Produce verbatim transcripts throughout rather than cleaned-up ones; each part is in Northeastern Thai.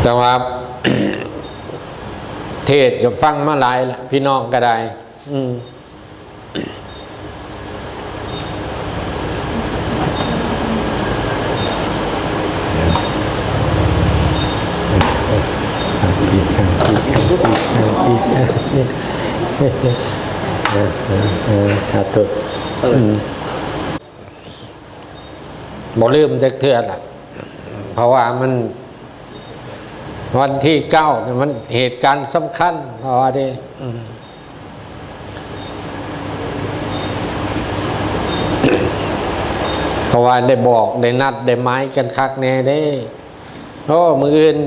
แต่ว่า เทศน์ก็ฟังมาหลายละ พี่น้องก็ได้ อืม สาธุ อืม บ่ลืมจักเทื่อล่ะ เพราะว่ามัน วันที่เก้าเนี่ยมันเหตุการณ์สำคัญ เพราะว่าเด้ อืม เพราะว่าได้บอก ได้นัด ได้หมายกันคักแน่เด้ โอ้ มื้ออื่น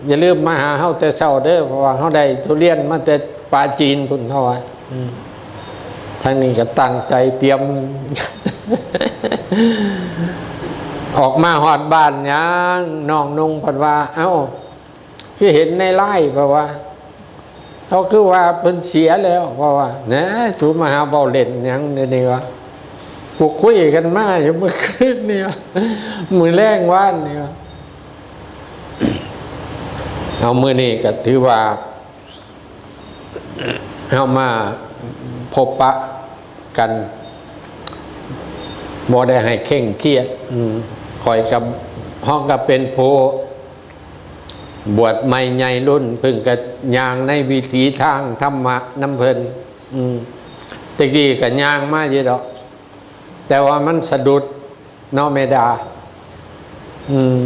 อย่าลืมมาหาเฮาแต่เช้าเด้อ เพราะว่าเฮาได้ทุเรียนมาแต่ปาจีนพุ้น เฮาว่า อืม ทางนี้ก็ตั้งใจเตรียม ออกมาฮอดบ้านหยัง น้องนุ่งเพิ่นว่า เอ้า คือเห็นในไลน์ เพราะว่า เขาคือว่าเพิ่นเสียแล้ว เพราะว่า นะ สูมาหาเว้าเล่นหยังเดี๋ยวนี้วะ กูคุยกันมาอยู่เมื่อคืนนี่วะ มื้อแลงวานนี่วะ เอามื้อนี้ก็ถือว่า เฮามาพบปะกัน บ่ได้ให้เคร่งเครียด อืม ข้อยกับ เฮาก็เป็นผู้บวชใหม่ใหญ่รุ่น เพิ่งก็ย่างในวิถีทางธรรมะนำเพิ่น อืม แต่กี้ก็ย่างมาอยู่ดอก แต่ว่ามันสะดุดเนาะแม่ดา อืม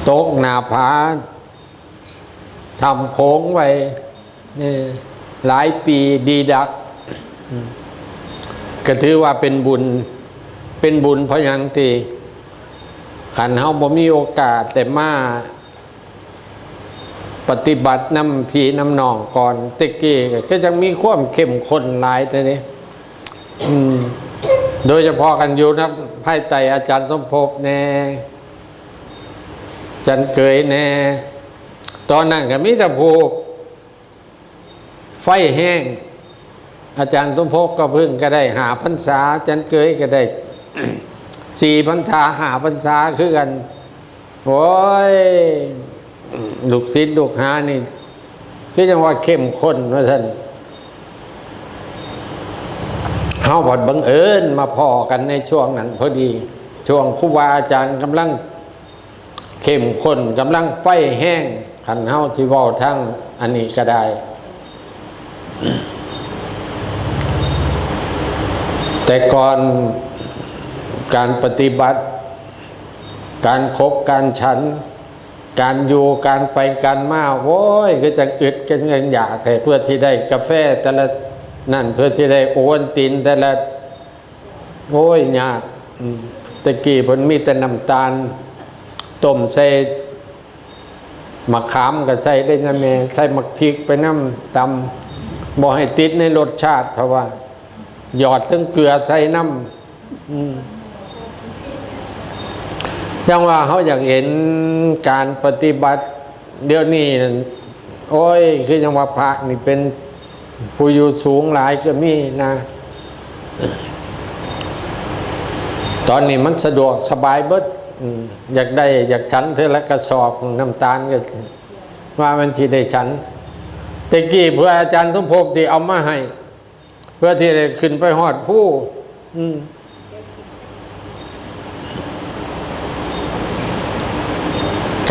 ตกหน้าผา ทำโค้งไว้ นี่ หลายปีดีดัก อืม ก็ถือว่าเป็นบุญ เป็นบุญเพราะหยังที่ คันเฮาบ่มีโอกาสได้มา ปฏิบัตินำพี่นำน้องก่อน แต่กี้ก็ยังมีความเข้มข้นหลายแต่นี้ อืม โดยเฉพาะกันอยู่นะ ภายใต้อาจารย์สมภพแน่ อาจารย์เกยแน่ ตอนนั้นก็มีแต่ผู้ไฟแห้ง อาจารย์สมภพก็เพิ่งก็ได้ห้าพรรษา อาจารย์เกยก็ได้ สี่พรรษา ห้าพรรษาคือกัน โอ้ย ลูกศิษย์ลูกหานี่ คือจังว่าเข้มข้นว่าซั่น เฮาบัดบังเอิญมาพ้อกันในช่วงนั้นพอดี ช่วงครูบาอาจารย์กำลังเข้มข้น กำลังไฟแห้ง คันเฮาสิเว้าทางอันนี้ก็ได้ แต่ก่อนการปฏิบัติ การคบการฉัน การอยู่การไปการมา โอ้ย คือจังอึด คือจังอยากแท้ เพื่อที่ได้กาแฟแต่ละนั่น เพื่อที่ได้โอวัลตินแต่ละ โอ้ย ยาก อืม แต่กี้เพิ่นมีแต่น้ำตาล ต้มใส่มะขามก็ใส่ได้นะแม่ ใส่หมากพริกไปนำ ตำ บ่ให้ติดในรสชาติ เพราะว่า หยอดทั้งเกลือใส่นำ อืม จังว่าเฮาอยากเห็นการปฏิบัติ เดี๋ยวนี้นั่น โอ้ย คือจังว่าพระนี่เป็นผู้อยู่สูงหลายก็มีนะ ตอนนี้มันสะดวกสบายเบิด อืม อยากได้ อยากฉันเทื่อละกระสอบ น้ำตาลก็ว่ามันสิได้ฉัน แต่กี้เพื่ออาจารย์สมภพที่เอามาให้ เพื่อที่ได้ขึ้นไปฮอดภู อืม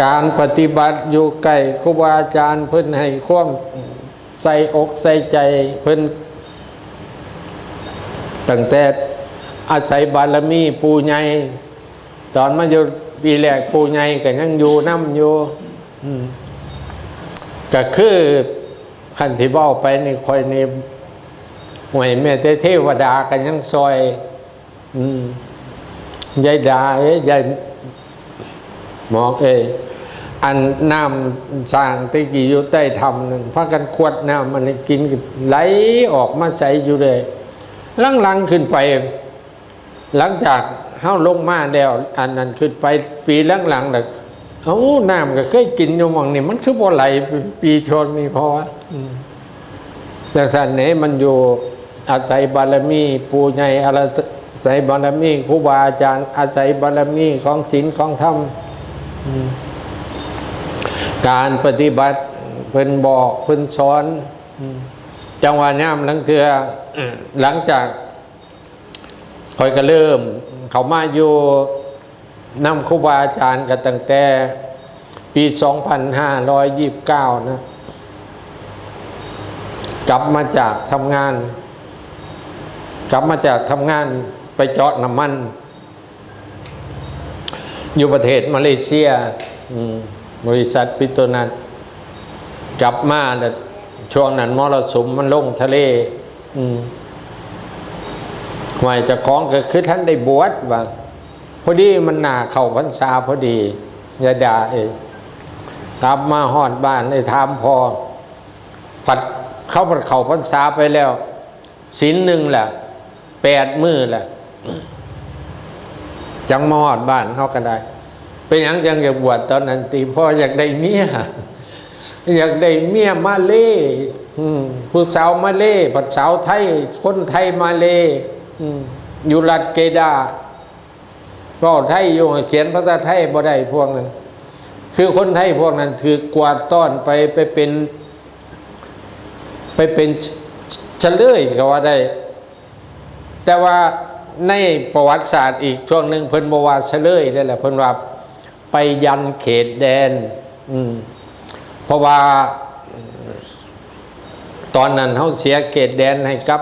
การปฏิบัติอยู่ใกล้ครูบาอาจารย์ เพิ่นให้ความใส่อกใส่ใจ เพิ่นตั้งแต่อาศัยบารมีปู่ใหญ่ ตอนมาอยู่ปีแรกปู่ใหญ่ก็ยังอยู่นำอยู่ อืม ก็คือคันที่เว้าไปนี่ ข้อยนี่ ห่วย แม้แต่เทวดาก็ยังซอย อืม ยายดาเอ้ย ยายหมอกเอ้ย อันน้ำสร้างแตะกี้อยู่ใต้ถ้ำนั่น พากันขวดน้ำมันให้กิน ไหลออกมาใสอยู่เลย หลังๆขึ้นไป หลังจากเฮาลงมาแล้ว อันนั้นขึ้นไปปีหลังๆน่ะ เอ้า น้ำก็เคยกินอยู่หม่องนี่ มันคือบ่ไหลปีช่วงนี้ เพราะว่า อืม จังซั่นนี่ มันอยู่อาศัยบารมีปู่ใหญ่อารัก ศัยบารมีครูบาอาจารย์ อาศัยบารมีของศีลของธรรม อืม การปฏิบัติ เพิ่นบอก เพิ่นสอน อืม จังหวะยามหลังเทื่อ หลังจากข้อยก็เริ่มเข้ามาอยู่นำครูบาอาจารย์ก็ตั้งแต่ปีสองพันห้าร้อยยี่สิบเก้านะ กลับมาจากทำงาน กลับมาจากทำงานไปเจาะน้ำมัน อยู่ประเทศมาเลเซีย อืม บริษัทปิโตรนัส กลับมาแล้วช่วงนั้นมรสุมมันลงทะเล อืม ห้วยเจ้าของก็คือทันได้บวชว่า พอดีมันหน้าเข้าพรรษาพอดี ยาดาเอ้ย กลับมาฮอดบ้านได้ถามพ่อ ผัด เขาผัดเข้าพรรษาไปแล้ว ศีลหนึ่งแหละ แปดมื้อแหละ จังมาฮอดบ้านเฮาก็ได้ เป็นหยังจังอยากบวชตอนนั้นติ พ่ออยากได้เมีย อยากได้เมียมาเลย์ อืม ผู้สาวมาเลย์ ผัดสาวไทย คนไทยมาเลย์ อืม อยู่รัฐเกดา เว้าไทยอยู่ เขียนภาษาไทยบ่ได้พวกนั้น คือคนไทยพวกนั้นถืกกวาดต้อนไป ไปเป็น ไปเป็นเฉลยก็ว่าได้ แต่ว่าในประวัติศาสตร์อีกช่วงหนึ่งเพิ่นบ่ว่าเฉลยเด้อล่ะ เพิ่นว่าไปยันเขตแดน อืม เพราะว่า ตอนนั้นเฮาเสียเขตแดนให้กับ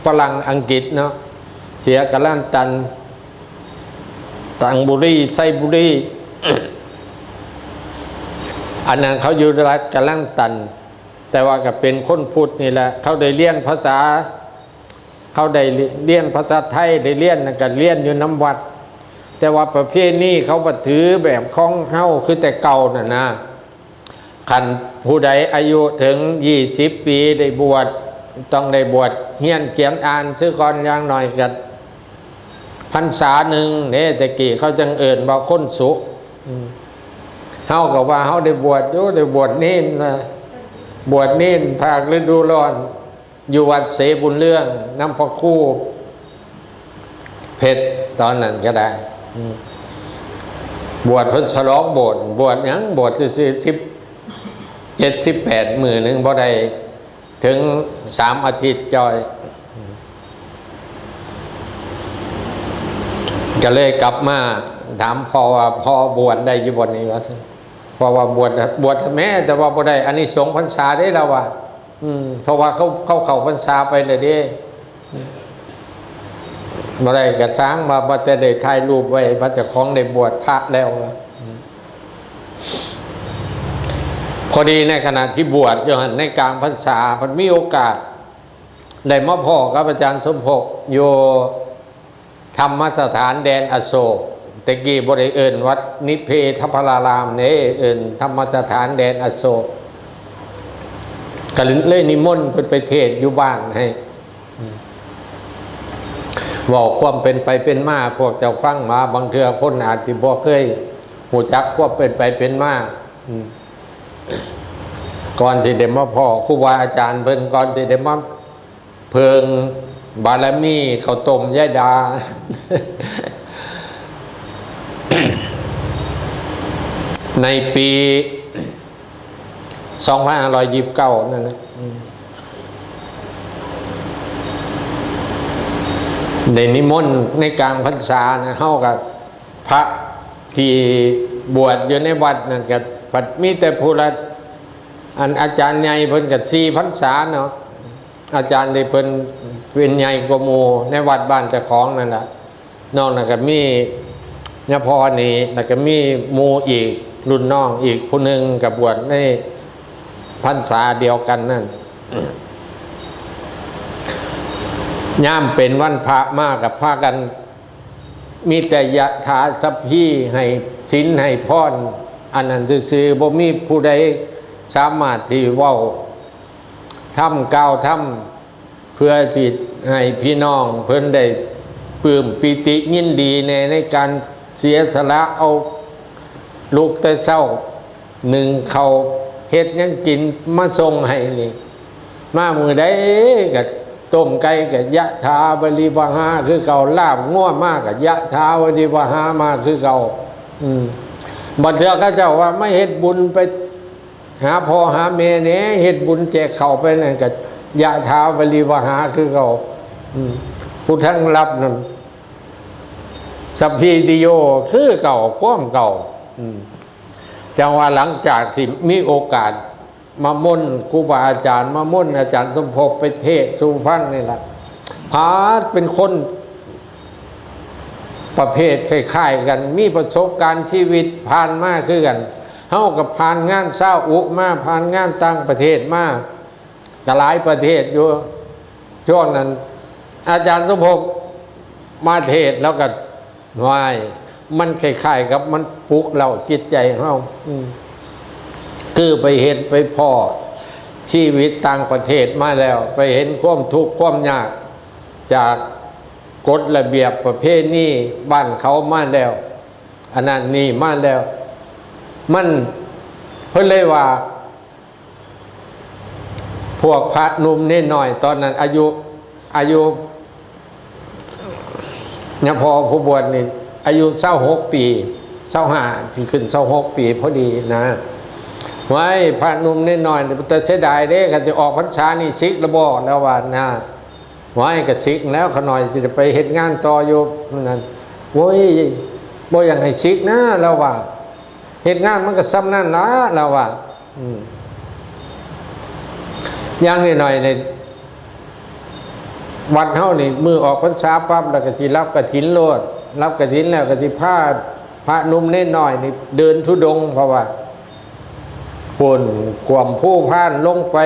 ฝรั่งอังกฤษเนาะ เสียกะลันตัน ตังบุรี ไซบุรี อันนั้นเขาอยู่รัฐกะลันตัน แต่ว่าก็เป็นคนพุทธนี่แหละ เขาได้เรียนภาษา เขาได้เรียนภาษาไทย ได้เรียนนั่นก็เรียนอยู่นำวัด แต่ว่าประเพณีเขาบ่ถือแบบของเฮาคือแต่เก่านั่นนะ คันผู้ใดอายุถึงยี่สิบปีได้บวช ต้องได้บวชเฮียนเขียนอ่านซะก่อน อย่างน้อยก็พรรษาหนึ่งเด้ แต่กี้เขาจังเอิ้นว่าคนสุข อืม เฮาก็ว่าเฮาได้บวชอยู่ ได้บวชเณรนะ บวชเณรภาคฤดูร้อน อยู่วัดเสบุญเรือง นำพระครูเพชร ตอนนั้นก็ได้ อืม บวชเพิ่นฉลองโบสถ์ บวชหยัง บวชซื่อๆ สิบเจ็ด สิบแปด มื้อหนึ่งบ่ได้ถึงสามอาทิตย์จ่อย ก็เลยกลับมาถามพ่อว่า "พ่อบวชได้อยู่บ่นี่" ว่าซั่น พ่อว่า "บวช บวชแม่ แต่ว่าบ่ได้อานิสงส์พรรษาเด้" ลาวว่า อืม เพราะว่าเขา เขาเข้าพรรษาไปแล้วเด้ บ่ได้กะซ่าง ว่า ว่าแต่ได้ถ่ายรูปไว้ว่าเจ้าของได้บวชพระแล้ว พอดีในขณะที่บวชอยู่หั่น ในกลางพรรษา มันมีโอกาสได้มาพ้อกับอาจารย์สมภพอยู่ธรรมสถานแดนอโศก แต่กี้บ่ได้เอิ้นวัดนิเพทพรารามเด้ เอิ้นธรรมสถานแดนอโศก ก็เลยนิมนต์เพิ่นไปเทศน์อยู่บ้านให้ เว้าความเป็นไปเป็นมา พวกเจ้าฟังมา บางเทื่อคนอาจสิบ่เคยรู้จักความเป็นไปเป็นมา อืม ก่อนสิได้มาพ้อครูบาอาจารย์เพิ่น ก่อนสิได้มาเพิ่งบารมีข้าวต้มยายดา ในปี สองพันห้าร้อยยี่สิบเก้า นั่นแหละ อืม ได้นิมนต์ในกลางพรรษานะ เฮากับพระที่บวชอยู่ในวัดนั่นก็ พัดมีแต่ผู้ละ อันอาจารย์ใหญ่เพิ่นก็สี่พรรษาเนาะ อาจารย์ที่เพิ่นเป็นใหญ่กว่าหมู่ในวัดบ้านเจ้าของนั่นแหละ นอกนั้นก็มีญาพ่อนี่ แล้วก็มีหมู่อีก รุ่นน้องอีกผู้หนึ่งก็บวชในพรรษาเดียวกันนั่น ยามเป็นวันพระมาก็พากัน มีแต่ยะถาสัพพี ให้ศีลให้พร อันนั้นซื่อๆ บ่มีผู้ใดสามารถที่เว้า ธรรม กล่าวธรรม เพื่อสิให้พี่น้องเพิ่นได้ปลื้มปีติยินดีแหน่ ในการเสียสละเอาลุกแต่เช้า นึ่งข้าว เฮ็ดหยังกินมาส่งให้นี่ มามื้อใดก็ ต้มไก่ก็ยะถาวริวหาคือเก่า ลาบงัวมาก็ยะถาวริวหามาคือเก่า อืม บัดเทื่อเขาเจ้าว่ามาเฮ็ดบุญไปหาพ่อหาแม่แหน่ เฮ็ดบุญแจกข้าวไปนั่นก็ยะถาวริวหาคือเก่า อืม ผู้ทั้งรับนั่น สัพพีติโย คือเก่า ความเก่า อืม จังว่าหลังจากที่มีโอกาส มาม่วนครูบาอาจารย์ มาม่วนอาจารย์สมภพไปเทศน์สู่ฟังนี่ล่ะ พาดเป็นคนประเภทคล้ายๆกัน มีประสบการณ์ชีวิตผ่านมาคือกัน เฮาก็ผ่านงานซาอุมา ผ่านงานต่างประเทศมา ก็หลายประเทศอยู่ ช่วงนั้น อาจารย์สมภพมาเทศน์ แล้วก็ ว้าย มันคล้ายๆกับมันปลุกเร้าจิตใจของเฮา อืม คือไปเห็นไปพ้อชีวิตต่างประเทศมาแล้ว ไปเห็นความทุกข์ความยาก จากกฎระเบียบประเพณีบ้านเขามาแล้ว อันนั้นนี่มาแล้ว มัน เพิ่นเลยว่า พวกพระหนุ่มเณรน้อยตอนนั้นอายุ อายุ เนี่ย พ่อผู้บวชนี่ อายุซาวหกปี ซาวห้า สิขึ้นซาวหกปีพอดีนะ ไว้ พระหนุ่มเณรน้อยนี่ แต่เสียดายเด้ คันสิออกพรรษานี่สิกแล้วบ่ แล้วว่านะ ไว้ ก็สิกแล้ว ขะน้อยสิไปเฮ็ดงานต่ออยู่นั่น โอ้ย บ่อยากให้สิกนะ แล้วว่า เฮ็ดงานมันก็ส่ำนั่นล่ะ แล้วว่า อืม อย่างน้อยๆ ในวัดเฮานี่ มื้อออกพรรษาปั๊บ แล้วก็สิรับกฐินโลด รับกฐินแล้วก็สิพาพระหนุ่มเณรน้อยนี่เดินธุดงค์ เพราะว่า พู้น ขวมภูพานลงไป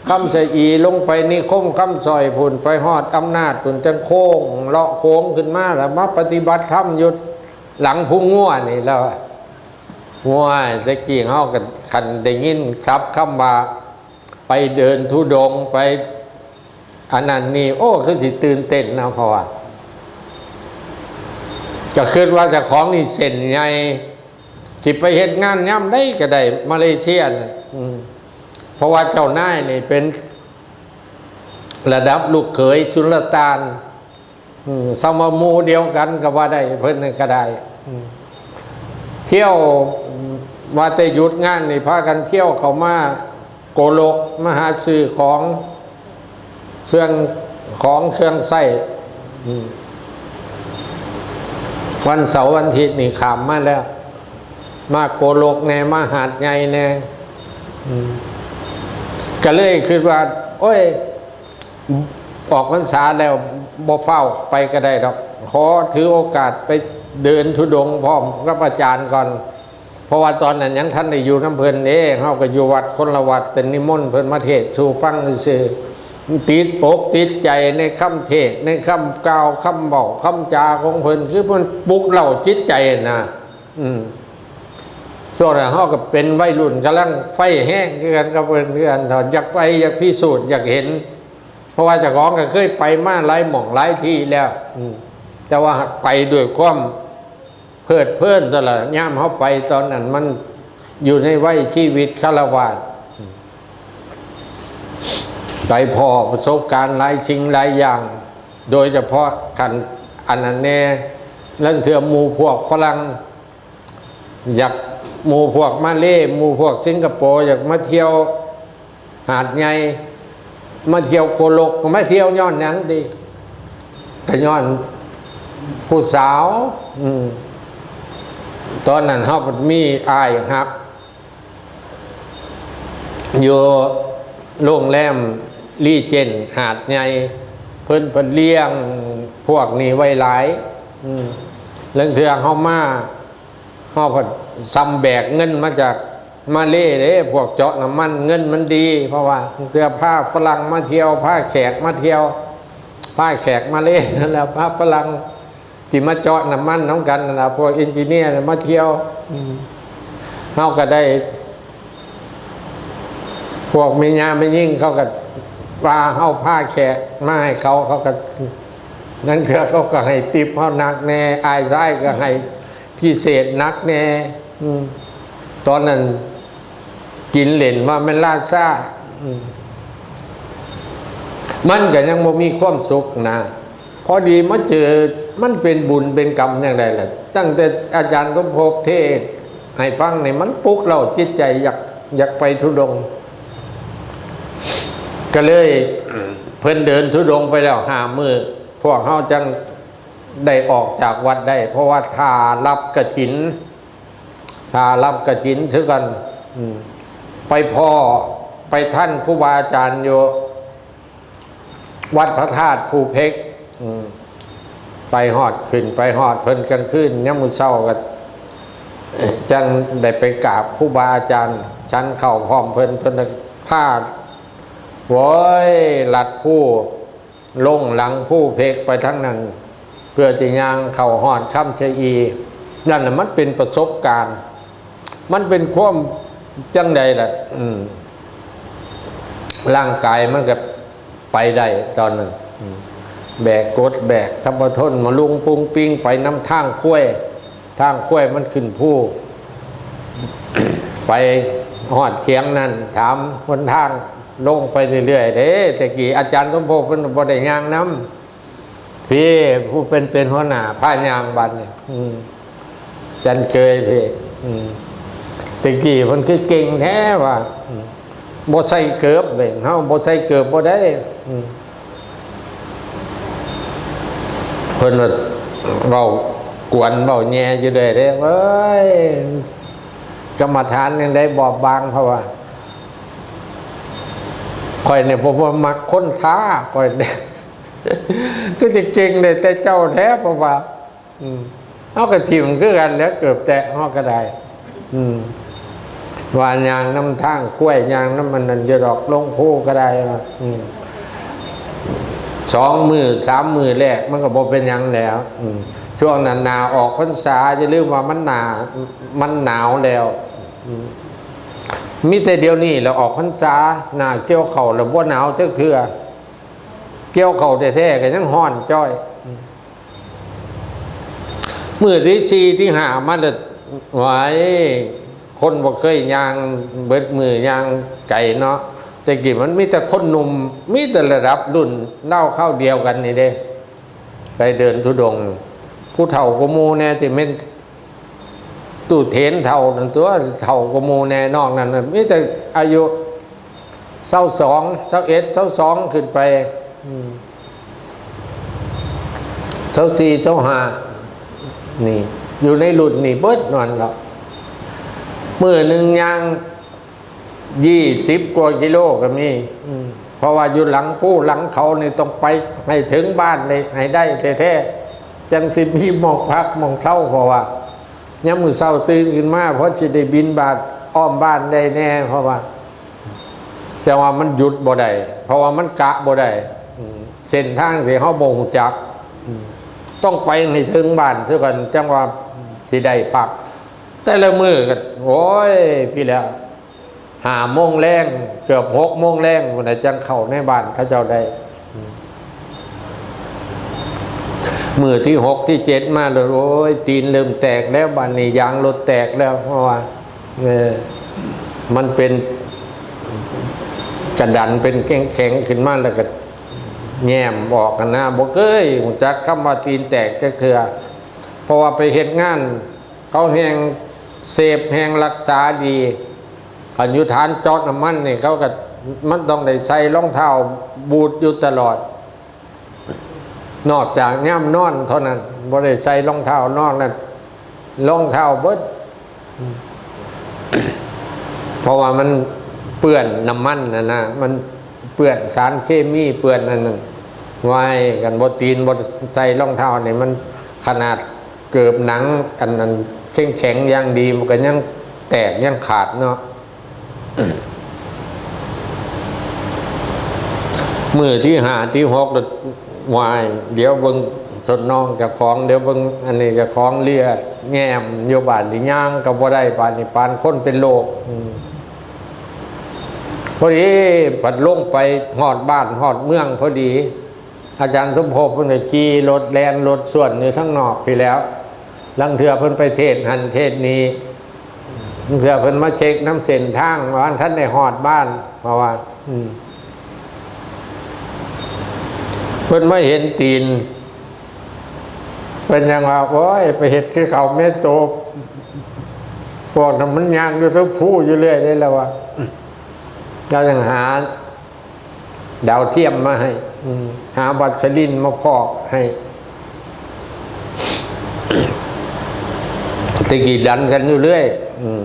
คำชะอี ลงไปนิคมคำสร้อยพู้น ไปฮอดอำนาจพู้น จั่งโค้ง เลาะโค้งขึ้นมา แล้วมาปฏิบัติธรรมอยู่หลังภูงัวนี่แล้ว โอ้ย แต่กี้เฮาก็ คันได้ยินศัพท์คำว่า ไปเดินธุดงค์ ไปอันนั้นนี่ โอ้ คือสิตื่นเต้นนะ เพราะว่า ก็คิดว่าเจ้าของนี่เส้นใหญ่ สิไปเฮ็ดงานยามใดก็ได้ มาเลเซียน่ะ อืม เพราะว่าเจ้านายนี่เป็นระดับลูกเขยสุลต่าน อืม สมหมู่เดียวกันก็ว่าได้ เพิ่นนั่นก็ได้ อืม เที่ยว ว่าแต่หยุดงานนี่พากันเที่ยวเข้ามาโกลก มาหาซื้อของ เครื่อง ของเครื่องใช้ อืม วันเสาร์วันอาทิตย์นี่ข้ามมาแล้ว มาโกลกแหน่ มาหาดใหญ่แหน่ อืม ก็เลยคิดว่า โอ้ย ออกพรรษาแล้วบ่ฟ้าวไปก็ได้ดอก ขอถือโอกาสไปเดินธุดงค์พร้อมกับอาจารย์ก่อน เพราะว่าตอนนั้นยังทันได้อยู่นำเพิ่นเด้ เฮาก็อยู่วัดคนละวัด แต่นิมนต์เพิ่นมาเทศน์สู่ฟังซื่อๆ ติดอกติดใจในคำเทศน์ ในคำกล่าว คำเว้า คำจาของเพิ่น คือเพิ่นปลุกเร้าจิตใจนะ อืม ช่วงนั้นเฮาก็เป็นวัยรุ่น กำลังไฟแฮงคือกันกับเพิ่นคือกัน อยากไป อยากพิสูจน์ อยากเห็น เพราะว่าเจ้าของก็เคยไปมาหลายหม่องหลายที่แล้ว อืม แต่ว่าไปด้วยความเพลิดเพลินตลอด ยามเฮาไปตอนนั้นมันอยู่ในวัยชีวิตฆราวาส ไปพ้อประสบการณ์หลายสิ่งหลายอย่าง โดยเฉพาะคันอันนั้นแหน่ ลางเทื่อหมู่พวกฝรั่ง อยาก หมู่พวกมาเลย์ หมู่พวกสิงคโปร์ อยากมาเที่ยวหาดใหญ่ มาเที่ยวโกลก มาเที่ยวย้อนหยังติ ก็ย้อนผู้สาว อืม ตอนนั้นเฮามีอ้ายฮัก อยู่โรงแรมรีเจนต์หาดใหญ่ เพิ่นเพิ่นเลี้ยงพวกนี้ไว้หลาย อืม ลางเทื่อเฮามา เฮาก็ซ้ำแบกเงินมาจากมาเลย์เด้ พวกเจาะน้ำมัน เงินมันดี เพราะว่าเทื่อพาฝรั่งมาเที่ยว พาแขกมาเที่ยว พาแขกมาเลย์นั่นแหละ พาฝรั่งที่มาเจาะน้ำมันนำกันนั่นล่ะ พวกเอนจิเนียร์น่ะมาเที่ยว อืม เฮาก็ได้ พวกแม่ย่าแม่ยิ่งเขาก็ว่าเฮาพาแขกมาให้เขา เขาก็ ลางเทื่อเขาก็ให้ทิปเฮาหนักแหน่ อ้ายซ้ายก็ให้พิเศษหนักแหน่ อืม ตอนนั้นกินเล่นว่าแม่นราชา อืม มันก็ยังบ่มีความสุขนะ พอดีมาเจอ มันเป็นบุญเป็นกรรมอย่างใดล่ะ ตั้งแต่อาจารย์สมภพเทศน์ให้ฟังนี่ มันปลุกเร้าจิตใจอยาก อยากไปธุดงค์ ก็เลย เพิ่นเดินธุดงค์ไปแล้วห้ามื้อ พวกเฮาจังได้ออกจากวัดได้ เพราะว่าถ้ารับกฐิน ถ้ารับกฐินคือกัน อืม ไปพ้อ ไปทันครูบาอาจารย์อยู่ วัดพระธาตุภูเพก อืม ไปฮอด ขึ้นไปฮอดเพิ่นกลางคืน ยามมื้อเช้าก็ จั่งได้ไปกราบครูบาอาจารย์ ฉันข้าวพร้อมเพิ่น เพิ่นก็พา โว้ย ลัดภู ลงหลังภูเพกไปทางนั้น เพื่อจะย่างเข้าฮอดคำชะอี นั่นน่ะมันเป็นประสบการณ์ มันเป็นความจั่งใดล่ะ อืม ร่างกายมันก็ไปได้ตอนนั้น อืม แบกกดแบกทัพทนมาลุงปุงปิงไปนำทางควาย ทางควายมันขึ้นภู ไปฮอดเขียงนั่น ถามหนทางลงไปเรื่อยๆเด้ แต่กี้อาจารย์สมภพเพิ่นบ่ได้ย่างนำ พี่ผู้เป็น เป็นหัวหน้าพาย่างบัดนี่ อืม จันเกยพี่ อืม แต่กี้เพิ่นคือเก่งแท้ว่า อืม บ่ใส่เกิบเว้ย เฮาบ่ใส่เกิบบ่ได้ อืม เพิ่นว่าเว้ากวนเว้าแย่อยู่เด้ เด้ เอ้ย กรรมฐานยังได้บอบบาง เพราะว่า ข้อยเนี่ยบ่ บ่มักคนช้า ข้อยเนี่ย คือสิเก่งได้แต่เจ้าแท้ เพราะว่า อืม เฮาก็ถิ่มคือกันแหล้ว เกิบแตะเฮาก็ได้ อืม ว่าย่างนำทางควาย ย่างนำมันนั่นอยู่ดอก ลงภูก็ได้ว่า อืม สองมื้อสามมื้อแรกมันก็บ่เป็นหยังแล้ว อืม ช่วงนั้นหน้าออกพรรษา อย่าลืมว่ามันหน้า มันหนาวแล้ว อืม มีแต่เดี๋ยวนี้แหละออกพรรษา หน้าเกี่ยวข้าวแล้วบ่หนาวจักเทื่อ เกี่ยวข้าวแท้ๆก็ยังร้อนจ้อย อืม มื้อที่สี่ที่ห้ามาเด้อ ไหว คนบ่เคยย่างเบิดมื้อย่างไกลเนาะ แต่กี้มันมีแต่คนหนุ่ม มีแต่ระดับรุ่นราวคราวเดียวกันนี่เด้ ไปเดินธุดงค์ ผู้เฒ่ากว่าหมู่แน่ ที่แม่นตู้เถรเฒ่านั่นตัว เฒ่ากว่าหมู่แน่ นอกนั้นน่ะมีแต่อายุซาวสอง ซาวเอ็ด ซาวสอง ขึ้นไป อืม ซาวสี่ ซาวห้า นี่ อยู่ในรุ่นนี่เบิดนั่นแหละ มื้อหนึ่งย่างยี่สิบกว่ากิโลก็มี อืม เพราะว่าอยู่หลังภูหลังเขานี่ต้องไปให้ถึงบ้านเลย ให้ได้แท้ๆ จั่งสิมีหม่องพักหม่องเซา เพราะว่ายามมื้อเช้าตื่นขึ้นมา พอสิได้บิณฑบาตอ้อมบ้านได้แน่ เพราะว่า แต่ว่ามันหยุดบ่ได้ เพราะว่ามันกะบ่ได้ อืม เส้นทางที่เฮาบ่ฮู้จัก อืม ต้องไปให้ถึงบ้านซะก่อน จั่งว่าสิได้พัก แต่ละมื้อก็ โอ้ย พี่แล้ว ห้าโมงแลง เกือบหกโมงแลงพุ้นน่ะ จั่งเข้าในบ้านเขาเจ้าได้ อืม มื้อที่หกที่เจ็ดมาแล้ว โอ้ย ตีนเริ่มแตกแล้ว บัดนี้ยางรถแตกแล้ว เพราะว่า เออ มันเป็นกระดันเป็นแข็งๆขึ้นมา แล้วก็แย้มออกหั้นนะ บ่เคยฮู้จักคำว่าตีนแตกจักเทื่อ เพราะว่าไปเฮ็ดงาน เขาแฮ่งเซฟแฮ่งรักษาดี คันอยู่ฐานเจาะน้ำมันนี่ เขาก็ มันต้องได้ใส่รองเท้าบูทอยู่ตลอด นอกจากยามนอนเท่านั้น บ่ได้ใส่รองเท้านอนนั่น รองเท้าเบิด เพราะว่ามันเปื้อนน้ำมันน่ะนะ มันเปื้อนสารเคมี เปื้อนอันนั้น ไว้กันบ่ ตีนบ่ใส่รองเท้านี่ มันขนาดเกิบหนังอันนั้นแข็งๆอย่างดี มันก็ยังแตกยังขาดเนาะ มื้อที่ห้าที่หกแล้ว วาย เดี๋ยวเบิ่งส้นน่องเจ้าของ เดี๋ยวเบิ่งอันนี้เจ้าของ เลียแง้มอยู่ บาดนี้ย่างก็บ่ได้ บาดนี้ปานคนเป็นโรค อืม พอดีพัดลงไปฮอดบ้านฮอดเมืองพอดี อาจารย์สมภพเพิ่นก็ขี่รถแล่นรถสวนอยู่ทางนอกพี้แหล้ว ลางเทื่อเพิ่นไปเทศน์หั่นเทศน์นี่ ลางเทื่อเพิ่นมาเช็คนำเส้นทาง ว่าทันได้ฮอดบ้าน เพราะว่า อืม พิ่นมาเห็นตีน เพิ่นยังว่า โอ้ย ไปเฮ็ดคือเขาแม่โต พวกนั้นมันย่างอยู่เทิงภูอยู่เรื่อยเลยแล้วว่า เรายังหาดาวเทียมมาให้ อืม หาวัสลินมาพอกให้ ตะกี้ดันกันอยู่เรื่อย อืม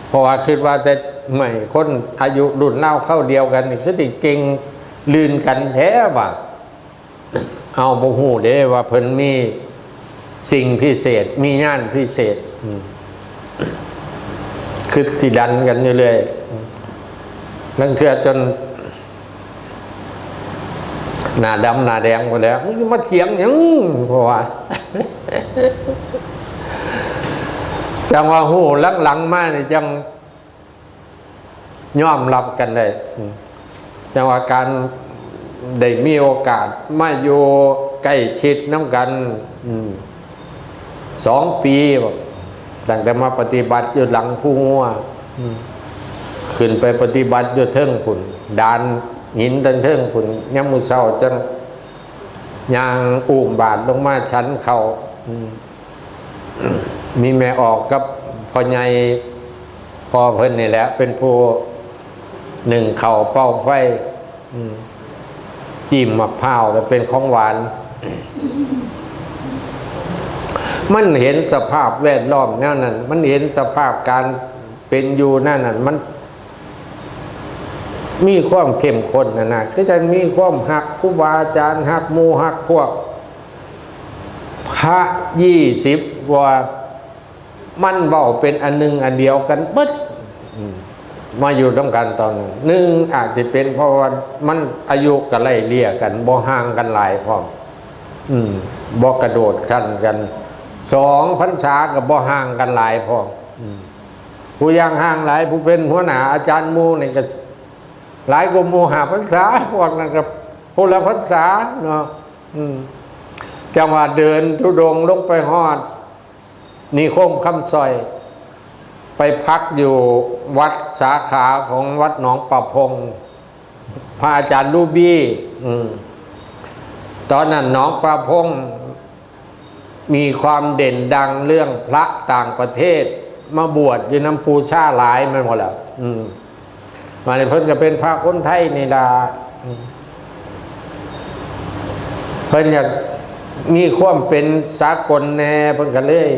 เพราะว่าคิดว่าแต่ใหม่คนอายุรุ่นราวคราวเดียวกันนี่คือสิเก่งลื่นกันแท้ว่า เอาบ่ฮู้เด้ว่าเพิ่นมีสิ่งพิเศษ มีญาณพิเศษ อืม คือสิดันกันอยู่เรื่อย อืม ลางเทื่อจน หน้าดำหน้าแดงหมดแล้ว มึงมาเถียงหยัง เพราะว่า จังว่าฮู้หลังๆมานี่จังยอมรับกันได้ อืม จังว่าการได้มีโอกาสมาอยู่ใกล้ชิดนำกัน อืม สองปี ตั้งแต่มาปฏิบัติอยู่หลังภูงัว อืม ขึ้นไปปฏิบัติอยู่เทิงพุ้น ด่านหินเทิงๆพุ้น ยามมื้อเช้าจั่งย่างอุ้มบาตรลงมาฉันข้าว อืม มีแม่ออกกับพ่อใหญ่ พ่อเพิ่นนี่แหละ เป็นผู้นึ่งข้าวเป่าไฟ อืม จิ้มมะพร้าวแล้วเป็นของหวาน มันเห็นสภาพแวดล้อมแนวนั้น มันเห็นสภาพการเป็นอยู่แนวนั้น มันมีความเข้มข้นนะนะ คือจั่งมีความฮักครูบาอาจารย์ ฮักหมู่ฮักพวก พระยี่สิบกว่า มันเว้าเป็นอันหนึ่งอันเดียวกันเบิด อืม มาอยู่นำกันตอนนั้น หนึ่ง อาจสิเป็นเพราะว่ามันอายุก็ไล่เลี่ยกัน บ่ห่างกันหลายพร้อม อืม บ่กระโดดขั้นกัน สอง พรรษาก็บ่ห่างกันหลายพร้อม อืม ผู้อย่างห่างหลาย ผู้เป็นหัวหน้าอาจารย์หมู่นี่ก็หลายกว่าหมู่ห้าพรรษา พวกนั้นก็คนละพรรษาเนาะ อืม จังว่าเดินธุดงค์ลงไปฮอด นิคมคำสร้อย ไปพักอยู่วัดสาขาของวัดหนองป่าพง พระอาจารย์รูบี้ อืม ตอนนั้นหนองป่าพงมีความเด่นดังเรื่องพระต่างประเทศ มาบวชอยู่นำปู่ชาหลายแม่นบ่ล่ะ อืม มานี่เพิ่นก็เป็นพระคนไทยนี่ล่ะ อืม เพิ่นอยากมีความเป็นสากลแน่ เพิ่นก็เลย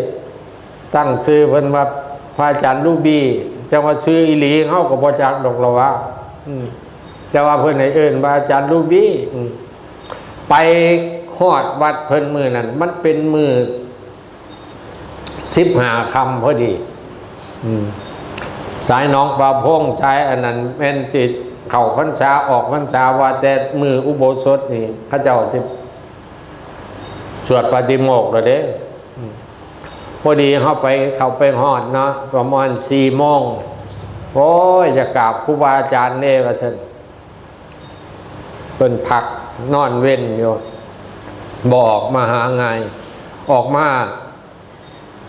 ตั้งชื่อเพิ่นว่าพระอาจารย์รูบี้ จั่งว่าชื่ออีหลีเฮาก็บ่จักดอกละว่า อืม แต่ว่าเพิ่นให้เอิ้นว่าอาจารย์รูบี้ อืม ไปฮอดวัดเพิ่นมื้อนั้น มันเป็นมื้อ สิบห้าค่ำพอดี อืม สายหนองป่าพง สายอันนั้นแม่นสิเข้าพรรษาออกพรรษา ว่าแต่มื้ออุโบสถนี่ เขาเจ้าสิสวดปาฏิโมกข์แล้วเด้ อืม พอดีเฮาไป เข้าไปฮอดเนาะ ประมาณสี่โมง โอ้ย อยากกราบครูบาอาจารย์เด้ ว่าซั่น เพิ่นพักนอนเว็นอยู่ บ่ออกมาหาง่าย ออกมา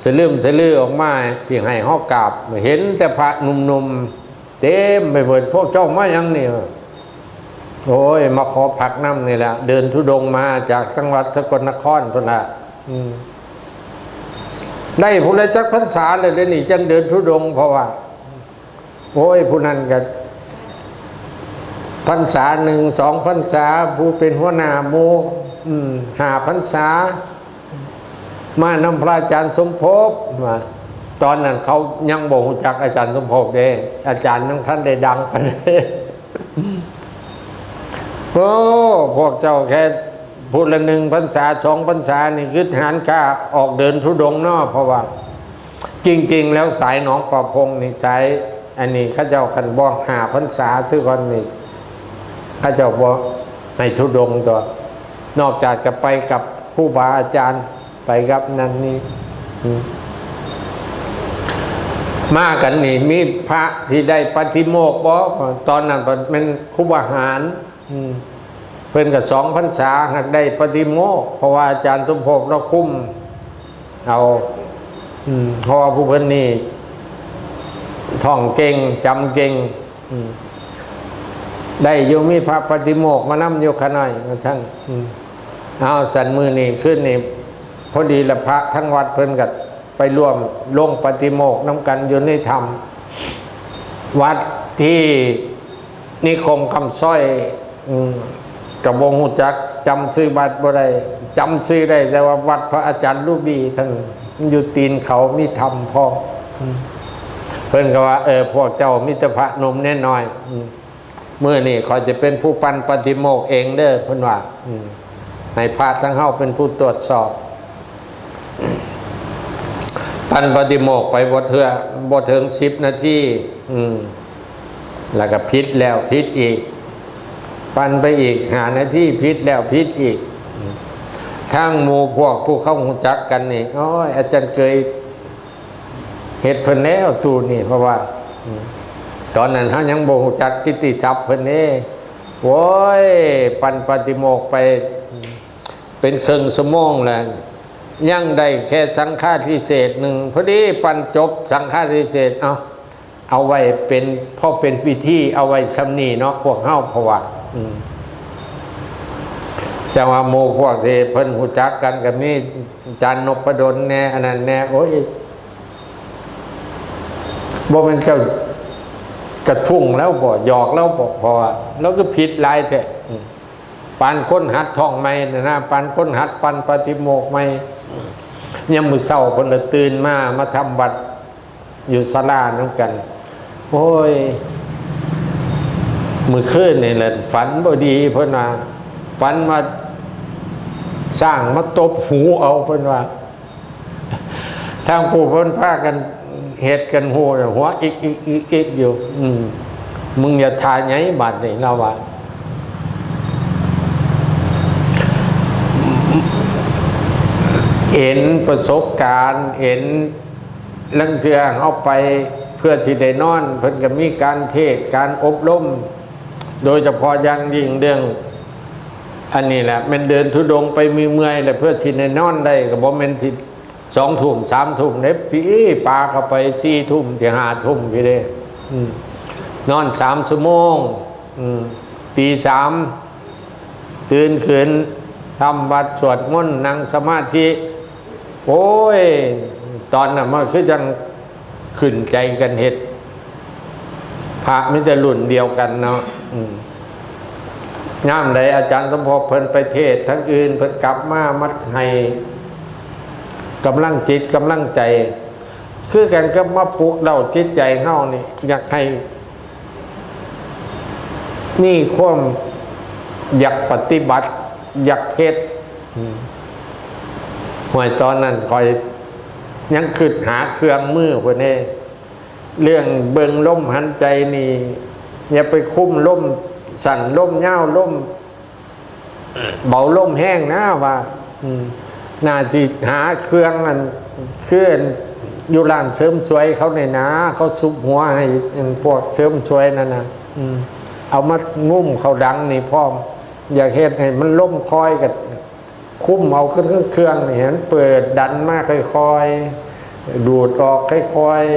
สะลึมสะลือออกมา สิให้เฮากราบ เห็นแต่พระหนุ่มๆ เต็มไปเบิด พวกเจ้ามาหยังนี่ โอ้ย มาขอพักนำนี่แหละ เดินธุดงค์มาจากจังหวัดสกลนครพุ้นละ อืม ได้พุ้นละจักพรรษาแล้วเดี๋ยวนี้จั่งเดินธุดงค์ เพราะว่า โอ้ย ผู้นั้นก็พรรษาหนึ่ง สองพรรษา ผู้เป็นหัวหน้าหมู่ อืม ห้าพรรษา มานำพระอาจารย์สมภพ ว่า ตอนนั้นเขายังบ่ฮู้จักอาจารย์สมภพเด้ อาจารย์ยังทันได้ดังปานใด โอ้ พวกเจ้าแค่พุ้นละหนึ่งพรรษา สองพรรษานี่คือหารค่าออกเดินธุดงค์เนาะ เพราะว่า จริงๆ แล้วสายหนองป่าพงนี่สาย อันนี้เขาเจ้าคันบ่ห้าพรรษาคือก่อนนี่ เขาเจ้าบ่ให้ธุดงค์ตัว นอกจากจะไปกับครูบาอาจารย์ ไปกับนั่นนี่ อืม มากันนี่ มีพระที่ได้ปาฏิโมกข์บ่ ตอนนั้นแม่นครูบาหาร อืม เพิ่นก็สองพรรษาหากได้ปาฏิโมกข์ เพราะว่าอาจารย์สมภพเราคุมเอา อืม เพราะว่าผู้เพิ่นนี่ท่องเก่ง จำเก่ง อืม ได้อยู่ มีพระปาฏิโมกข์มานำอยู่ ข้าน้อย ว่าซั่น อืม เอา ซั่นมื้อนี้คืนนี้ พอดีละ พระทั้งวัดเพิ่นก็ไปร่วมลงปาฏิโมกข์นำกันอยู่ในถ้ำ วัดที่นิคมคำสร้อย อืม ก็บ่ฮู้จัก จำชื่อวัดบ่ได้ จำชื่อได้แต่ว่าวัดพระอาจารย์รูบี ท่านอยู่ตีนเขา มีถ้ำพร้อม อืม เพิ่นก็ว่า เออ พวกเจ้ามีแต่พระหนุ่มแน่น้อย อืม มื้อนี้ข้อยจะเป็นผู้ปันปาฏิโมกข์เองเด้อ เพิ่นว่า อืม ให้พระทั้งเฮาเป็นผู้ตรวจสอบ ปันปาฏิโมกข์ไปบ่เทื่อ บ่ถึงสิบนาที อืม แล้วก็ผิดแล้วผิดอีก ปันไปอีกห้านาที ผิดแล้วผิดอีก อืม ทางหมู่พวกผู้เขาฮู้จักกันนี่ โอ้ย อาจารย์เกย เฮ็ดเพิ่นแล้วตู้นี่ เพราะว่า อืม ตอนนั้นเฮายังบ่ฮู้จักกิตติศัพท์เพิ่นเด้ โอ้ย ปันปาฏิโมกข์ไป อืม เป็นครึ่งชั่วโมงแล้ว ยังได้แค่สังฆาทิเศษหนึ่ง พอดีปันจบสังฆาทิเศษ เอา เอาไว้เป็น พอเป็นพิธี เอาไว้ส่ำนี้เนาะ พวกเฮา เพราะว่า อืม จั่งว่าหมู่พวกที่เพิ่นฮู้จักกันก็มีอาจารย์นพดลแน่ อันนั้นแน่ โอ้ย บ่แม่นเจ้ากระทุ้งลาวบ่ หยอกลาวบ่ เพราะว่าลาวคือผิดหลายแท้ อืม ปานคนหัดท่องใหม่น่ะนะ ปานคนหัดปันปาฏิโมกข์ใหม่ ยามมื้อเช้าเพิ่นละตื่นมา มาทำวัตรอยู่ศาลานำกัน โอ้ย มื้อคืนนี่แหละฝันบ่ดี เพิ่นว่า ฝันว่าช้างมาตบหูเอา เพิ่นว่า ทางผู้เพิ่นพากันเฮ็ดกันฮู้น่ะ หัวอิกอิกอิกอิกอยู่ อืม มึงอย่าท่าใหญ่บาดนี้ ลาวว่า เห็นประสบการณ์ เห็นลางเทื่อเฮาไปเพื่อสิได้นอน เพิ่นก็มีการเทศน์ การอบรม โดยเฉพาะอย่างยิ่งเรื่อง อันนี้แหละ แม่นเดินธุดงค์ไปเมื่อยๆ แล้วเพื่อสิได้นอนได้ ก็บ่แม่นสิ สองทุ่ม สามทุ่มเด้ พี่ ปาเข้าไปสี่ทุ่ม สิห้าทุ่มพี้เด้ อืม นอนสามชั่วโมง อืม ตีสาม ตื่นขึ้น ทำวัตรสวดมนต์ นั่งสมาธิ โอ้ย ตอนนั้นมันคือจั่งขึ้นใจกันเฮ็ด พระมีแต่รุ่นเดียวกันเนาะ อืม ยามใดอาจารย์สมภพเพิ่นไปเทศน์ทางอื่น เพิ่นกลับมา มาให้กำลังจิตกำลังใจ คือกันกับมาปลุกเร้าจิตใจเฮานี่ อยากให้มีความอยากปฏิบัติ อยากเฮ็ด อืม ห้วย ตอนนั้นข้อยยังคิดหาเครื่องมือพุ้นเด้ เรื่องเบิ่งลมหายใจนี่ อย่าไปคุมลมสั้น ลมยาว ลมเบา ลมแฮงนะว่า อืม น่าสิหาเครื่องอัน คืออันอยู่ร้านเสริมสวยเขานี่นะ เขาสุบหัวให้อันพวกเสริมสวยนั่นน่ะ อืม เอามางุ้มเข้าดังนี่พร้อม อยากเฮ็ดให้มันลมคอยกับ คุมเอาเครื่อง เครื่องนี่ ให้มันเปิดดันมาค่อยๆ ดูดออกค่อยๆ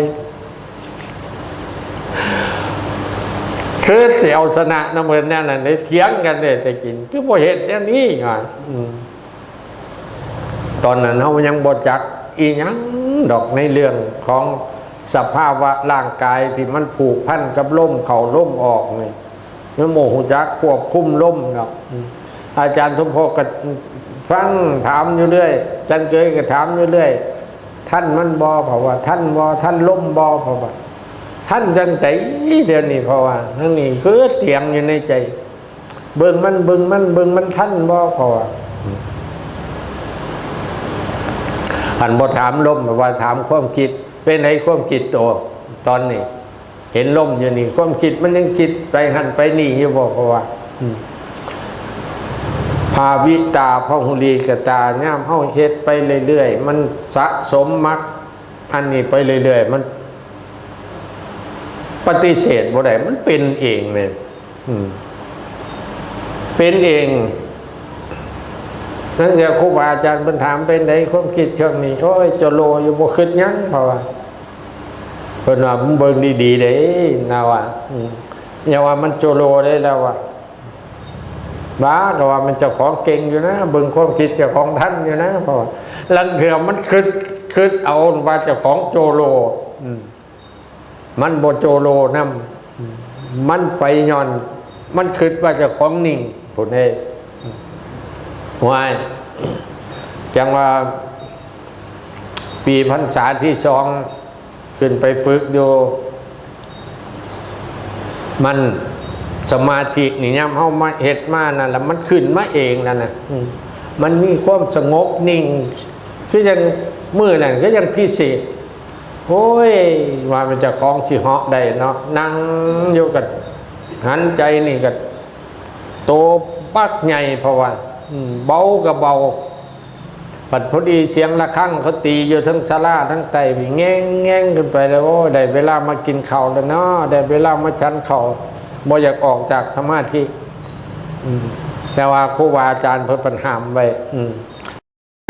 คือสิเอาชนะนำเพิ่นแนวนั้นเด้ เถียงกันเด้ แต่กี้คือบ่เฮ็ดแนวนี้หยัง อืม ตอนนั้นเฮายังบ่จักอีหยังดอกในเรื่องของสภาวะร่างกายที่มันผูกพันกับลมเข้าลมออกนี่ ยังบ่ฮู้จักควบคุมลมดอก อืม อาจารย์สมภพก็ฟังถามอยู่เรื่อย อาจารย์เกยก็ถามอยู่เรื่อย ทันมันบ่ เพราะว่า ทันบ่ ทันลมบ่ เพราะว่า ทันจั่งใด๋เดี๋ยวนี้ เพราะว่า ทั้งนี้คือเถียงอยู่ในใจ เบิ่งมัน เบิ่งมัน เบิ่งมันทันบ่ เพราะว่า อันบ่ถามลม ว่าถามความคิด เป็นไงความคิดโต ตอนนี้ เห็นลมอยู่นี่ ความคิดมันยังคิดไปหั่นไปนี่อยู่บ่ เพราะว่า อืม ภาวิตา พหุลีกตา ยามเฮาเฮ็ดไปเรื่อยๆ มันสะสมมรรคอันนี้ไปเรื่อยๆ มันปฏิเสธบ่ได้ มันเป็นเองเลย อืม เป็นเอง นั่นเดียวครูบาอาจารย์เพิ่นถาม เป็นไดความคิดช่วงนี้ โอ้ย โจโลอยู่ บ่คิดหยัง เพราะว่า เพิ่นว่า มึงเบิ่งดีๆ เด้ นะว่า อืม อย่าว่ามันโจโลได้แล้วว่าบ้าก็ว่ามันเจ้าของเก่งอยู่นะ เบิ่งความคิดเจ้าของทันอยู่นะ เพราะว่าลังเทื่อมันคิดคิดเอาว่าเจ้าของโจโล อืม มันบ่โจโลนำ มันไปย้อน มันคิดว่าเจ้าของนิ่ง ผู้นี้ห้วย จังว่า ปีพรรษาที่สอง ขึ้นไปฝึกอยู่ มันสมาธินี่ยามเฮามาเฮ็ดมานั่นล่ะ มันขึ้นมาเองนั่นน่ะ อืม มันมีความสงบนิ่ง คือยังมื้อนั้นก็ยังพิเศษ โอ้ย ว่ามันเจ้าของสิเหาะได้เนาะ นั่งอยู่กับหันใจนี่ก็โตบักใหญ่ เพราะว่า อืม เบาก็เบา บัดพอดีเสียงระฆังเขาตีอยู่ทั้งศาลาทั้งใต้นี่ แง่งแง่งขึ้นไปแล้ว โอ้ย ได้เวลามากินข้าวแล้วเนาะ ได้เวลามาฉันข้าว บ่อยากออกจากสมาธิ อืม แต่ว่าครูบาอาจารย์เพิ่นห้ามไว้ อืม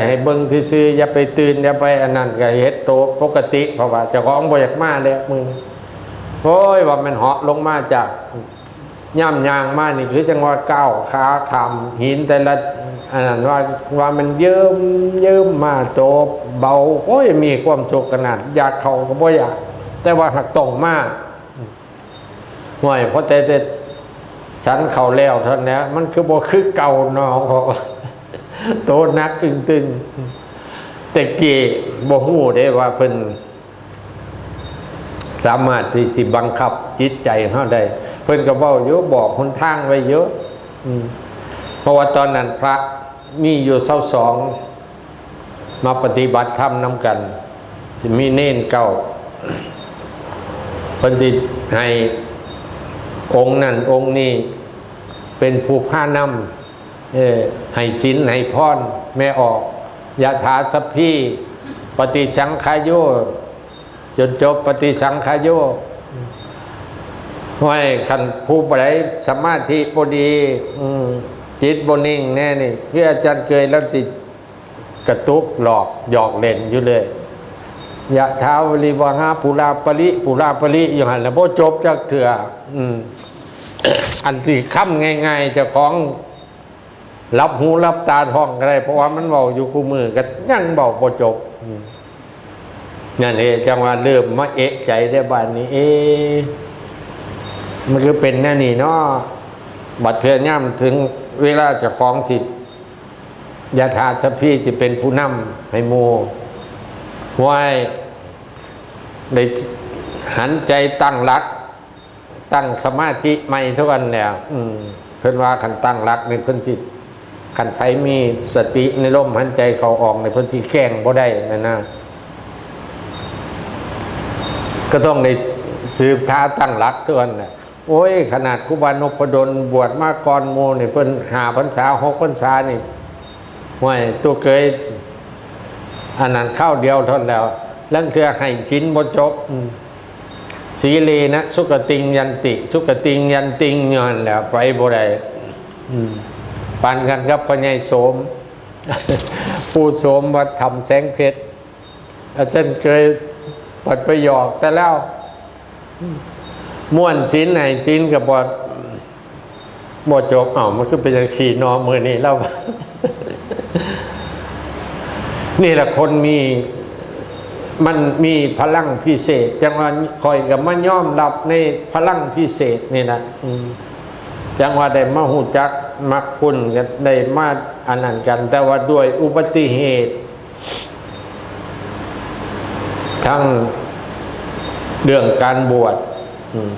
ให้เบิ่งซื่อๆ อย่าไปตื่น อย่าไปอันนั้น ก็เฮ็ดโตปกติ เพราะว่าเจ้าของบ่อยากมาแล้วมื้อนี้ โอ้ย ว่ามันเหาะลงมาจาก ย่ำย่างมานี่คือจังว่าก้าวขาข้ามหินแต่ละอันนั้นว่า ว่ามันเยิ้มเยิ้มมาโตเบา โอ้ย มีความสุขขนาด อยากเข้าก็บ่อยาก แต่ว่าหากต้องมา ห้วย พอแต่ แต่ฉันเข้าแล้วเท่านั้นแหละ มันคือบ่คือเก่าเนาะ เพราะว่าโตหนักตึงๆ แต่กี้บ่ฮู้เด้ว่าเพิ่นสามารถที่สิบังคับจิตใจเฮาได้ เพิ่นก็เว้าอยู่ บอกหนทางไว้อยู่ อืม เพราะว่าตอนนั้นพระมีอยู่ซาวสอง มาปฏิบัติธรรมนำกัน สิมีเณรเก้า เพิ่นสิให้องค์นั้นองค์นี้เป็นผู้พานำ เออ ให้ศีลให้พร แม่ออก ยะถาสัพพี ปฏิสังขายโย จนจบปฏิสังขายโย ห้วย คันผู้ใดสมาธิบ่ดี อืม จิตบ่นิ่งแน่นี่ คืออาจารย์เกยแล้วสิกระตุกหลอกหยอกเล่นอยู่เลย ยะถาวริวหาปุราปริ ปุราปริอยู่หั่นแหละ บ่จบจักเทื่อ อืม อันที่คำง่ายๆ เจ้าของหลับหูหลับตาท่องก็ได้ เพราะว่ามันเว้าอยู่คู่มือก็ยังเว้าบ่จบ อืม นั่นเอง จังว่าเริ่มมาเอะใจได้บาดนี้ เอ๊ะ มันคือเป็นแนวนี้เนาะ บัดเทื่อยามถึงเวลาเจ้าของสิ ยะถาสัพพีสิเป็นผู้นำให้หมู่ ห้วย ได้หันใจตั้งหลัก ตั้งสมาธิใหม่เท่านั้นแหละ อืม เพิ่นว่าคันตั้งหลักนี่เพิ่นสิ คันไผมีสติในลมหายใจเข้าออกนี่เพิ่นสิแกล้งบ่ได้นั่นนะ ก็ต้องได้สืบทาตั้งหลักเท่านั้นแหละ โอ้ย ขนาดครูบานพดลบวชมาก่อนหมู่นี่ เพิ่นห้าพรรษา หกพรรษานี่ ห้วย ตัวเกย อันนั้นคราวเดียวเท่านั้นแหล้ว ลางเทื่อให้ศีลบ่จบ อืม สีเลนะ สุคติงยันติ สุคติงยันติงอยู่หั่นแหล้ว ไปบ่ได้ อืม ปานกันกับพ่อใหญ่โสม ปู่โสมวัดถ้ำแสงเพชร อาจารย์เกยปัดไปหยอกแต่แล้ว ม่วนศีลให้ศีลก็บ่ บ่จบ เอ้า มันคือเป็นจังซี่เนาะ มื้อนี้เรา นี่แหละคนมี มันมีพลังพิเศษ จังว่าข้อยก็มายอมรับในพลังพิเศษนี่นะ อืม จังว่าได้มาฮู้จักมักคุณ ก็ได้มาอันนั้นกัน แต่ว่าด้วยอุบัติเหตุ ทั้งเรื่องการบวช อืม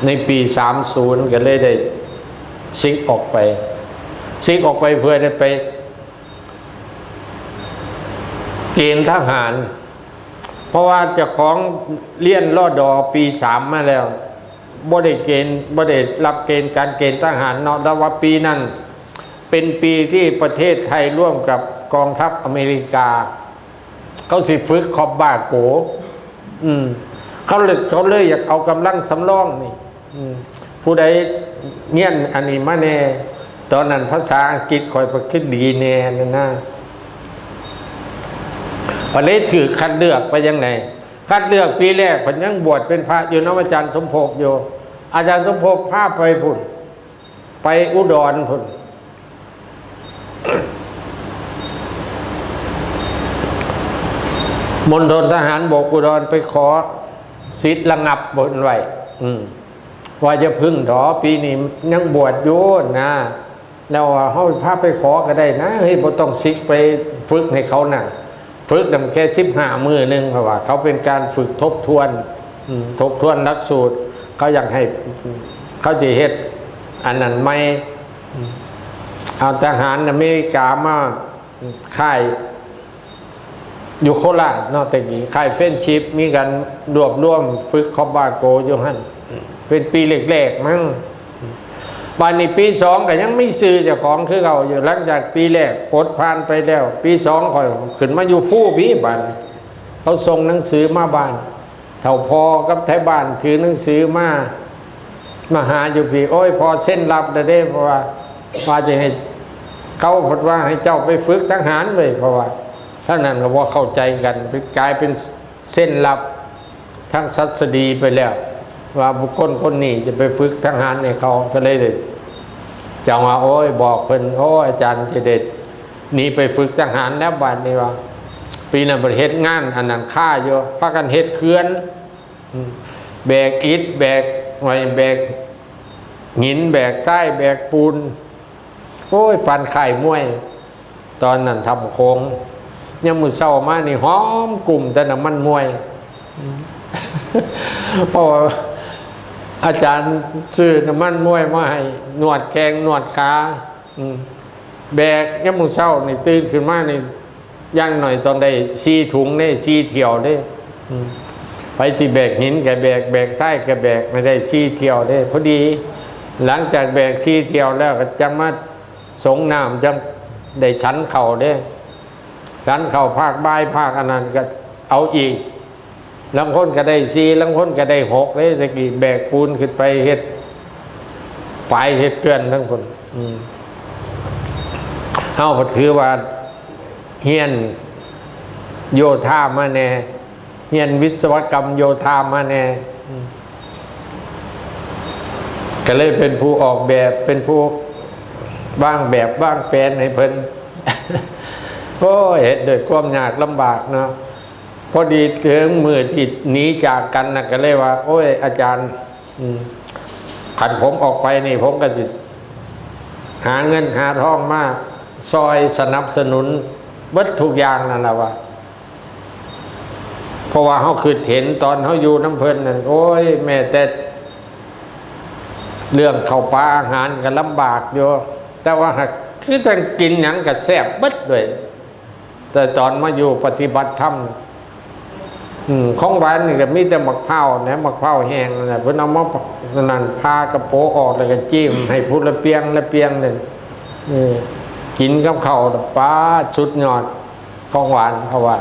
ในปีสามศูนย์ ก็เลยได้ซิกออกไป ซิกออกไปเพื่อได้ไปเกณฑ์ทหาร เพราะว่าเจ้าของเรียน รด.ปีสามมาแล้ว บ่ได้เกณฑ์ บ่ได้รับเกณฑ์การเกณฑ์ทหารเนาะ แต่ว่าปีนั้นเป็นปีที่ประเทศไทยร่วมกับกองทัพอเมริกา เขาสิฝึกคอมบาโก อืม เขาเลย เขาเลยอยากเอากำลังสำรองนี่ อืม ผู้ใดเรียนอันนี้มาแน่ ตอนนั้นภาษาอังกฤษข้อยบ่คือดีแน่นั่นนะ บัดเลยถืกคัดเลือกไปจั่งใด คัดเลือกปีแรก เพิ่นยังบวชเป็นพระอยู่นำอาจารย์สมภพอยู่ อาจารย์สมภพพาไปพุ้น ไปอุดรพุ้น มณฑลทหารบกอุดรไปขอสิทธิ์ระงับพุ้นไว้ อืม ว่าอย่าพึ่งดอก ปีนี้ยังบวชอยู่นะ แล้วว่าเฮาพาไปขอก็ได้นะ เฮ้ย บ่ต้องสิไปฝึกให้เขานะ ฝึกนำแค่สิบห้ามื้อหนึ่ง เพราะว่าเขาเป็นการฝึกทบทวน อืม ทบทวนหลักสูตร เขาอยากให้ เขาจะเฮ็ดอันนั้นใหม่ อืม เอาทหารอเมริกามาค่าย อยู่โคราชเนาะ แต่กี้ค่ายเฟรนชิพ มีการรวบรวมฝึกคอมบาโกอยู่หั่น เป็นปีแรกๆ มั้ง บาดนี้ปีสองก็ยังมีชื่อเจ้าของคือเก่าอยู่ หลังจากปีแรกปลดผ่านไปแล้ว ปีสองข้อยขึ้นมาอยู่ภูพี้ บาดนี้เขาส่งหนังสือมาบ้าน เฒ่าพ่อกับไทบ้านถือหนังสือมา มาหาอยู่พี้ โอ้ย พ่อเซ็นรับแล้วเด้ เพราะว่า ว่าจะให้ เขาเพิ่นว่าให้เจ้าไปฝึกทหารเว้ย เพราะว่า เท่านั้นก็บ่เข้าใจกัน กลายเป็นเซ็นรับทางศัสดีไปแล้ว ว่าบุคคลคนนี้จะไปฝึกทหารให้เขา ก็เลยได้ จังว่า โอ้ย บอกเพิ่น โอ้ย อาจารย์จะได้หนีไปฝึกทหารแล้ว บาดนี้ว่า ปีนั้นเพิ่นเฮ็ดงานอันนั้นคาอยู่ พากันเฮ็ดเขื่อน อืม แบกอิฐ แบกไม้ แบกหิน แบกทราย แบกปูน โอ้ย ปานค่ายมวย ตอนนั้นถ้ำโขง ยามมื้อเช้ามานี่หอมกลุ่มแต่น้ำมันมวย เพราะว่าอาจารย์ซื้อน้ำมันมวยมาให้ นวดแข้งนวดขา อืม แบก ยามมื้อเช้านี่ตื่นขึ้นมานี่ อย่างน้อยต้องได้สี่ถุงเด้ สี่เที่ยวเด้ อืม ไปสิแบกหินก็แบก แบกทรายก็แบก ให้ได้สี่เที่ยวเด้ พอดี หลังจากแบกสี่เที่ยวแล้วก็จั่งมาสรงน้ำ จั่งได้ฉันข้าวเด้ ฉันข้าวภาคบ่าย ภาคอันนั้นก็เอาอีก ลางคนก็ได้สี่ ลางคนก็ได้หกเด้ แต่กี้แบกปูนขึ้นไปเฮ็ดฝาย เฮ็ดเขื่อนทั้งพุ้น อืม เฮาก็ถือว่าเฮียนโยธามาแน่ เฮียนวิศวกรรมโยธามาแน่ อืม ก็เลยเป็นผู้ออกแบบ เป็นผู้วางแบบวางแผนให้เพิ่น โอ้ย เฮ็ดด้วยความยากลำบากเนาะ พอดีถึงมื้อที่หนีจากกันน่ะ ก็เลยว่า โอ้ย อาจารย์ อืม คันผมออกไปนี่ ผมก็สิหาเงินหาทองมาซอยสนับสนุนเบิดทุกอย่างนั่นล่ะว่า เพราะว่าเฮาคิดเห็นตอนเฮาอยู่นำเพิ่นนั่น โอ้ย แม้แต่เรื่องข้าวปลาอาหารก็ลำบากอยู่ แต่ว่าหากคือจั่งกินหยังก็แซ่บเบิดเลย แต่ตอนมาอยู่ปฏิบัติธรรม อืม ของหวานนี่ก็มีแต่หมากพร้าวนะ หมากพร้าวแห้งนั่นแหละ เพิ่นเอามานั่น ผ่ากระโปะออกแล้วก็จิ้มให้ผู้ละเปียงละเปียงนั่น เออ กินกับข้าวน่ะ ป๊าด สุดยอด ของหวาน เพราะว่า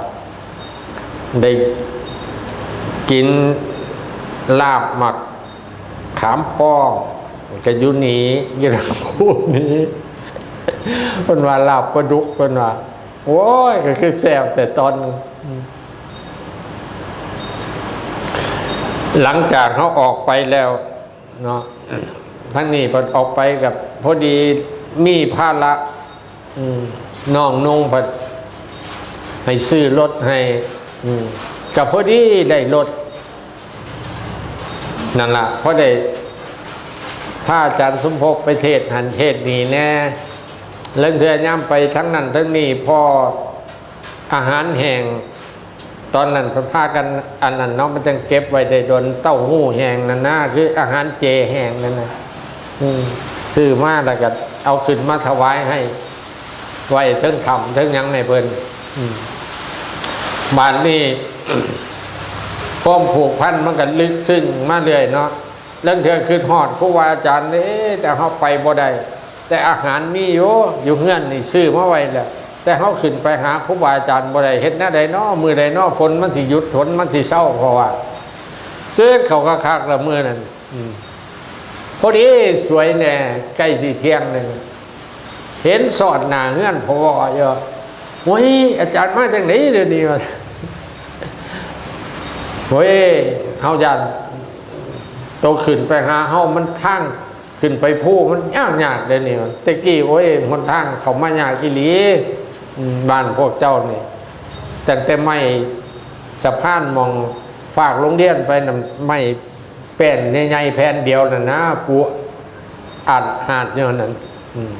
ได้กินลาบหมากขามป้อม ก็อยู่นี่ อยู่ทางภูนี้ เพิ่นว่าลาบปลาดุก เพิ่นว่า โอ้ย ก็คือแซ่บแต่ตอนหนึ่ง หลังจากเฮาออกไปแล้วเนาะ ทั้งนี้เพิ่นออกไปกับพอดีมีภาระ อืม น้องนุ่งเพิ่นให้ซื้อรถให้ อืม ก็พอดีได้รถ นั่นล่ะ พอได้พาอาจารย์สมภพไปเทศน์หั่นเทศน์นี่แหน่ ลางเทื่อยามไปทั้งนั้นทั้งนี้ พออาหารแห้ง ตอนนั้นเพิ่นพากันอันนั้นเนาะ มันจั่งเก็บไว้ได้โดน เต้าหู้แห้งนั่นนะ คืออาหารเจแห้งนั่นนะ อืม ซื้อมาแล้วก็เอาขึ้นมาถวายให้ ไว้เทิงถ้ำเทิงหยังให้เพิ่น อืม บาดนี้ ความผูกพันมันก็ลึกซึ้งมาเรื่อยเนาะ ลางเทื่อคิดฮอดครูบาอาจารย์ เอ๊ะ แต่เฮาไปบ่ได้ แต่อาหารมีอยู่ อยู่เฮือนนี่ซื้อมาไว้แล้ว แต่เฮาขึ้นไปหาครูบาอาจารย์บ่ได้ เฮ็ดแนวใดน้อ มื้อใดน้อ ฝนมันสิหยุด ฝนมันสิเซา เพราะว่า เกิดเข้าคักๆ ละมื้อนั้น อืม พอดีสวยแน่ ใกล้สิเที่ยงนั่น เห็นสอดหน้าเฮือนพ่อวออยู่ โอ้ย อาจารย์มาจั่งใด๋เดี๋ยวนี้วะ โอ้ย เฮาย่าน ตัวขึ้นไปหาเฮามันทางขึ้นไปภูมันยากยากเลยนี่ แต่กี้โอ้ยหนทางเข้ามายากอีหลี อืม บ้านพวกเจ้านี่ ตั้งแต่ไม้สะพานหม่องฟากโรงเรียนไปน่ะ ไม้แป้นใหญ่ๆแผ่นเดียวน่ะนะ ปูอัดหาดอยู่นั่น อืม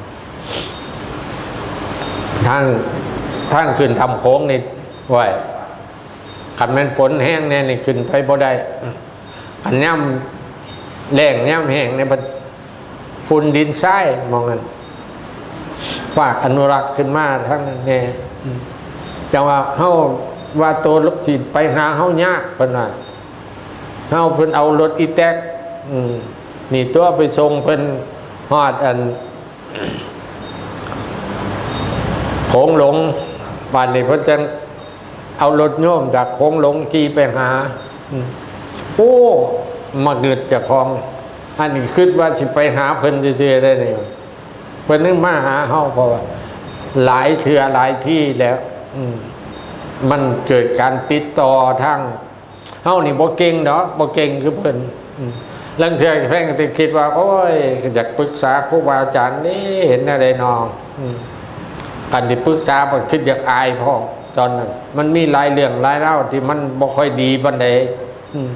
ทาง ทางขึ้นถ้ำโขงนี่ โอ้ย คันแม่นฝนแฮงแน่นี่ขึ้นไปบ่ได้ คันยามแล้งยามแห้งเนี่ย มันฝุ่นดินทรายหม่องนั้น ฝากอนุรักษ์ขึ้นมาทางนั้นแน่ อืม จังว่าเฮาว่าตัวที่ไปหาเฮายาก เพิ่นว่า เฮาเพิ่นเอารถอีแต๊ก อืม นี่ตัวไปส่งเพิ่นฮอดอัน โขงหลง บาดนี้เพิ่นจั่งเอารถโยมจากโขงหลงขี่ไปหา อืม โอ้ มาเกิดเจ้าของ อันนี้คิดว่าสิไปหาเพิ่นซื่อๆได้นี่ เพิ่นนึกมาหาเฮา เพราะว่าหลายเทื่อหลายที่แล้ว อืม มันเกิดการติดต่อทาง เฮานี่บ่เก่งดอก บ่เก่งคือเพิ่น อืม ลางเทื่อแพงก็คิดว่า โอ้ย อยากปรึกษาครูบาอาจารย์นี่ เห็นแนวใดน้อ อืม คันสิปรึกษา มันคิดอยากอายพร้อม ตอนนั้น มันมีหลายเรื่องหลายราวที่มันบ่ค่อยดีปานใด อืม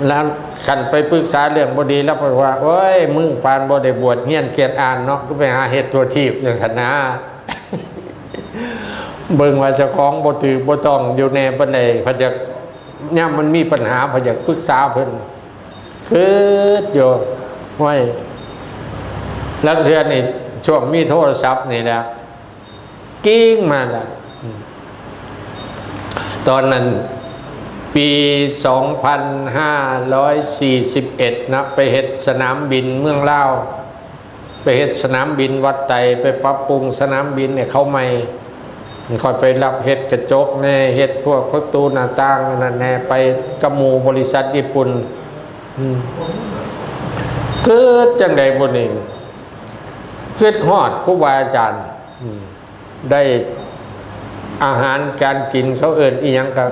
แล้วคันไปปรึกษาเรื่องบ่ดี แล้วเพิ่นว่า โอ้ย มึงปานบ่ได้บวชเฮียนเกียรติอ่านเนาะ คือไปหาเฮ็ดทั่วทีปจั่งซั้นนะ เบิ่งว่าเจ้าของบ่ถือบ่ต้องอยู่แน่ปานใด เพิ่นอยาก ยามมันมีปัญหา เพิ่นอยากปรึกษาเพิ่น คิดอยู่ ไว้ แล้วเทื่อนี่ ช่วงมีโทรศัพท์นี่แหละ กิ้งมาละ อืม ตอนนั้น ปี สองพันห้าร้อยสี่สิบเอ็ด นะ ไปเฮ็ดสนามบินเมืองลาว ไปเฮ็ดสนามบินวัดไตร ไปปรับปรุงสนามบินให้เขาใหม่ ค่อยไปรับเฮ็ดกระจกแน่ เฮ็ดพวกประตูหน้าต่างอันนั้นแน่ ไปกับหมู่บริษัทญี่ปุ่น อืม คิดจั่งใดบุนี่ คิดฮอดครูบาอาจารย์ อืม ได้อาหารการกิน เขาเอิ้นอิหยังก็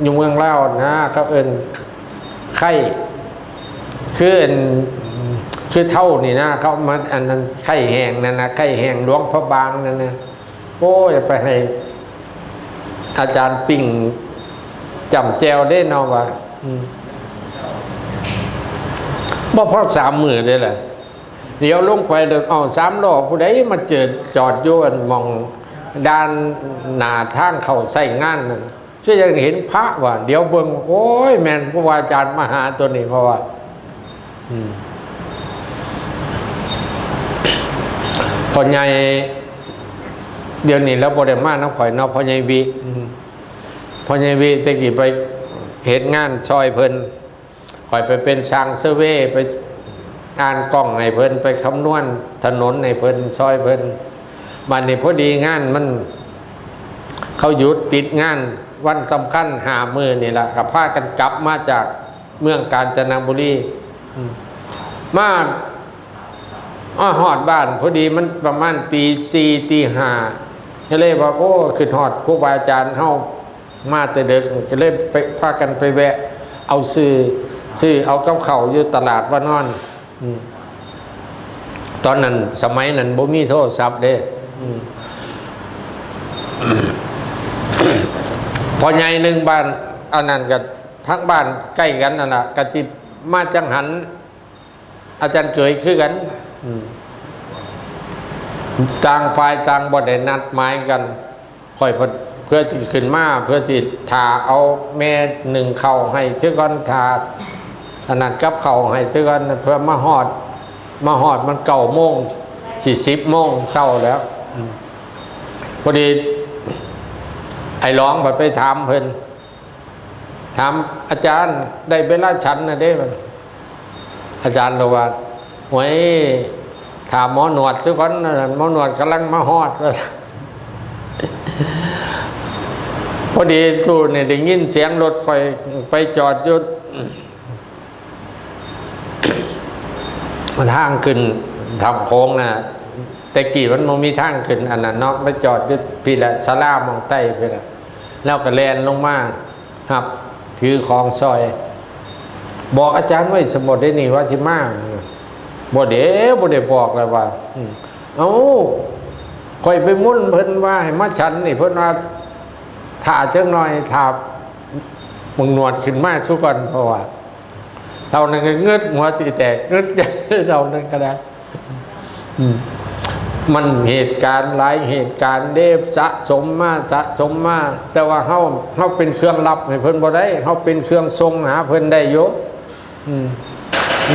อยู่เมืองลาวนะ เขาเอิ้นไข่ คืออัน คือเท่านี่นะ เขามา อันนั้นไข่แห้งนั่นนะ ไข่แห้งหลวงพระบางนั่นนะ โอ้ย ไปให้อาจารย์ปิ้งจ้ำแจ่วเด้เนาะว่า อืม บ่พอสามมื้อเด้ล่ะ เดี๋ยวลงไปแล้ว เอ้า สามล้อผู้ใดมาเจิดจอดอยู่อันหม่องด่านหน้าทางเข้าใช้งานนั่น คือยังเห็นพระว่า เดี๋ยวเบิ่ง โอ้ย แม่นครูบาอาจารย์มาหาตัวนี้ เพราะว่า อืม พ่อใหญ่ เดี๋ยวนี้ลาวบ่ได้มานำข้อยเนาะ พ่อใหญ่วิ อืม พ่อใหญ่วิแต่กี้ไปเฮ็ดงานซ่อยเพิ่น ข้อยไปเป็นช่างเซอร์เวย์ ไปอ่านกล้องให้เพิ่น ไปคำนวณถนนให้เพิ่น ซ่อยเพิ่น บัดนี้พอดีงานมัน เขาหยุดปิดงานวันสำคัญห้ามื้อนี่ล่ะ ก็พากันกลับมาจากเมืองกาญจนบุรี อืม มา มาฮอดบ้านพอดีมันประมาณตีสี่ ตีห้า ก็เลยว่า โอ้ คิดฮอดครูบาอาจารย์เฮา มาแต่ดึก ก็เลยไป พากันไปแวะ เอาซื้อ ซื้อเอากับข้าวอยู่ตลาดวานอน อืม ตอนนั้น สมัยนั้นบ่มีโทรศัพท์เด้ อืม พ่อใหญ่หนึ่งบ้าน อันนั้นก็ทางบ้านใกล้กันนั่นล่ะ ก็สิมาจั่งหัน อาจารย์เกยคือกัน อืม ต่างฝ่ายต่างบ่ได้นัดหมายกัน ข้อยเพิ่น เพื่อสิขึ้นมา เพื่อสิถ่าเอาแม่นึ่งข้าวให้ซะก่อน ถ่าอันนั้นกับข้าวให้ซะก่อน เพื่อมาฮอด มาฮอดมันเก้าโมง สิสิบโมงเช้าแล้ว อืม พอดี ไอ้หลองไป ไปถามเพิ่น ถาม อาจารย์ ได้เวลาฉันน่ะเด้ อาจารย์เลยว่า โอ้ย ถ่าหมอหนวดซะก่อนนะ หมอหนวดกำลังมาฮอด พอดีตู้นี่ได้ยินเสียงรถข้อยไปจอดอยู่ ทางขึ้นถ้ำโขงน่ะ แต่กี้มันบ่มีทางขึ้นอันนั้นเนาะ ไปจอดอยู่พี้ละ ศาลาหม่องใต้พี้ละ แล้วก็แล่นลงมา ครับ ถือของซ่อย บอกอาจารย์ไว้สมบัติได้นี่ว่าที่มา บ่เด้บ่ได้บอกเลยว่า อืม เอ้า ข่อยไปมุ่นเพิ่นว่าให้มาฉันนี่ เพิ่นว่าถ่าจังหน่อยถ่ามึงหนวดขึ้นมาสุก่อน เพราะว่า เท่านั้นก็เงือดหัวสิแตก เงือดใหญ่ เท่านั้นก็ได้ อืม มันเหตุการณ์หลายเหตุการณ์เด้ สะสมมาสะสมมา แต่ว่าเฮาเฮาเป็นเครื่องรับให้เพิ่นบ่ได้ เฮาเป็นเครื่องส่งหาเพิ่นได้อยู่ อืม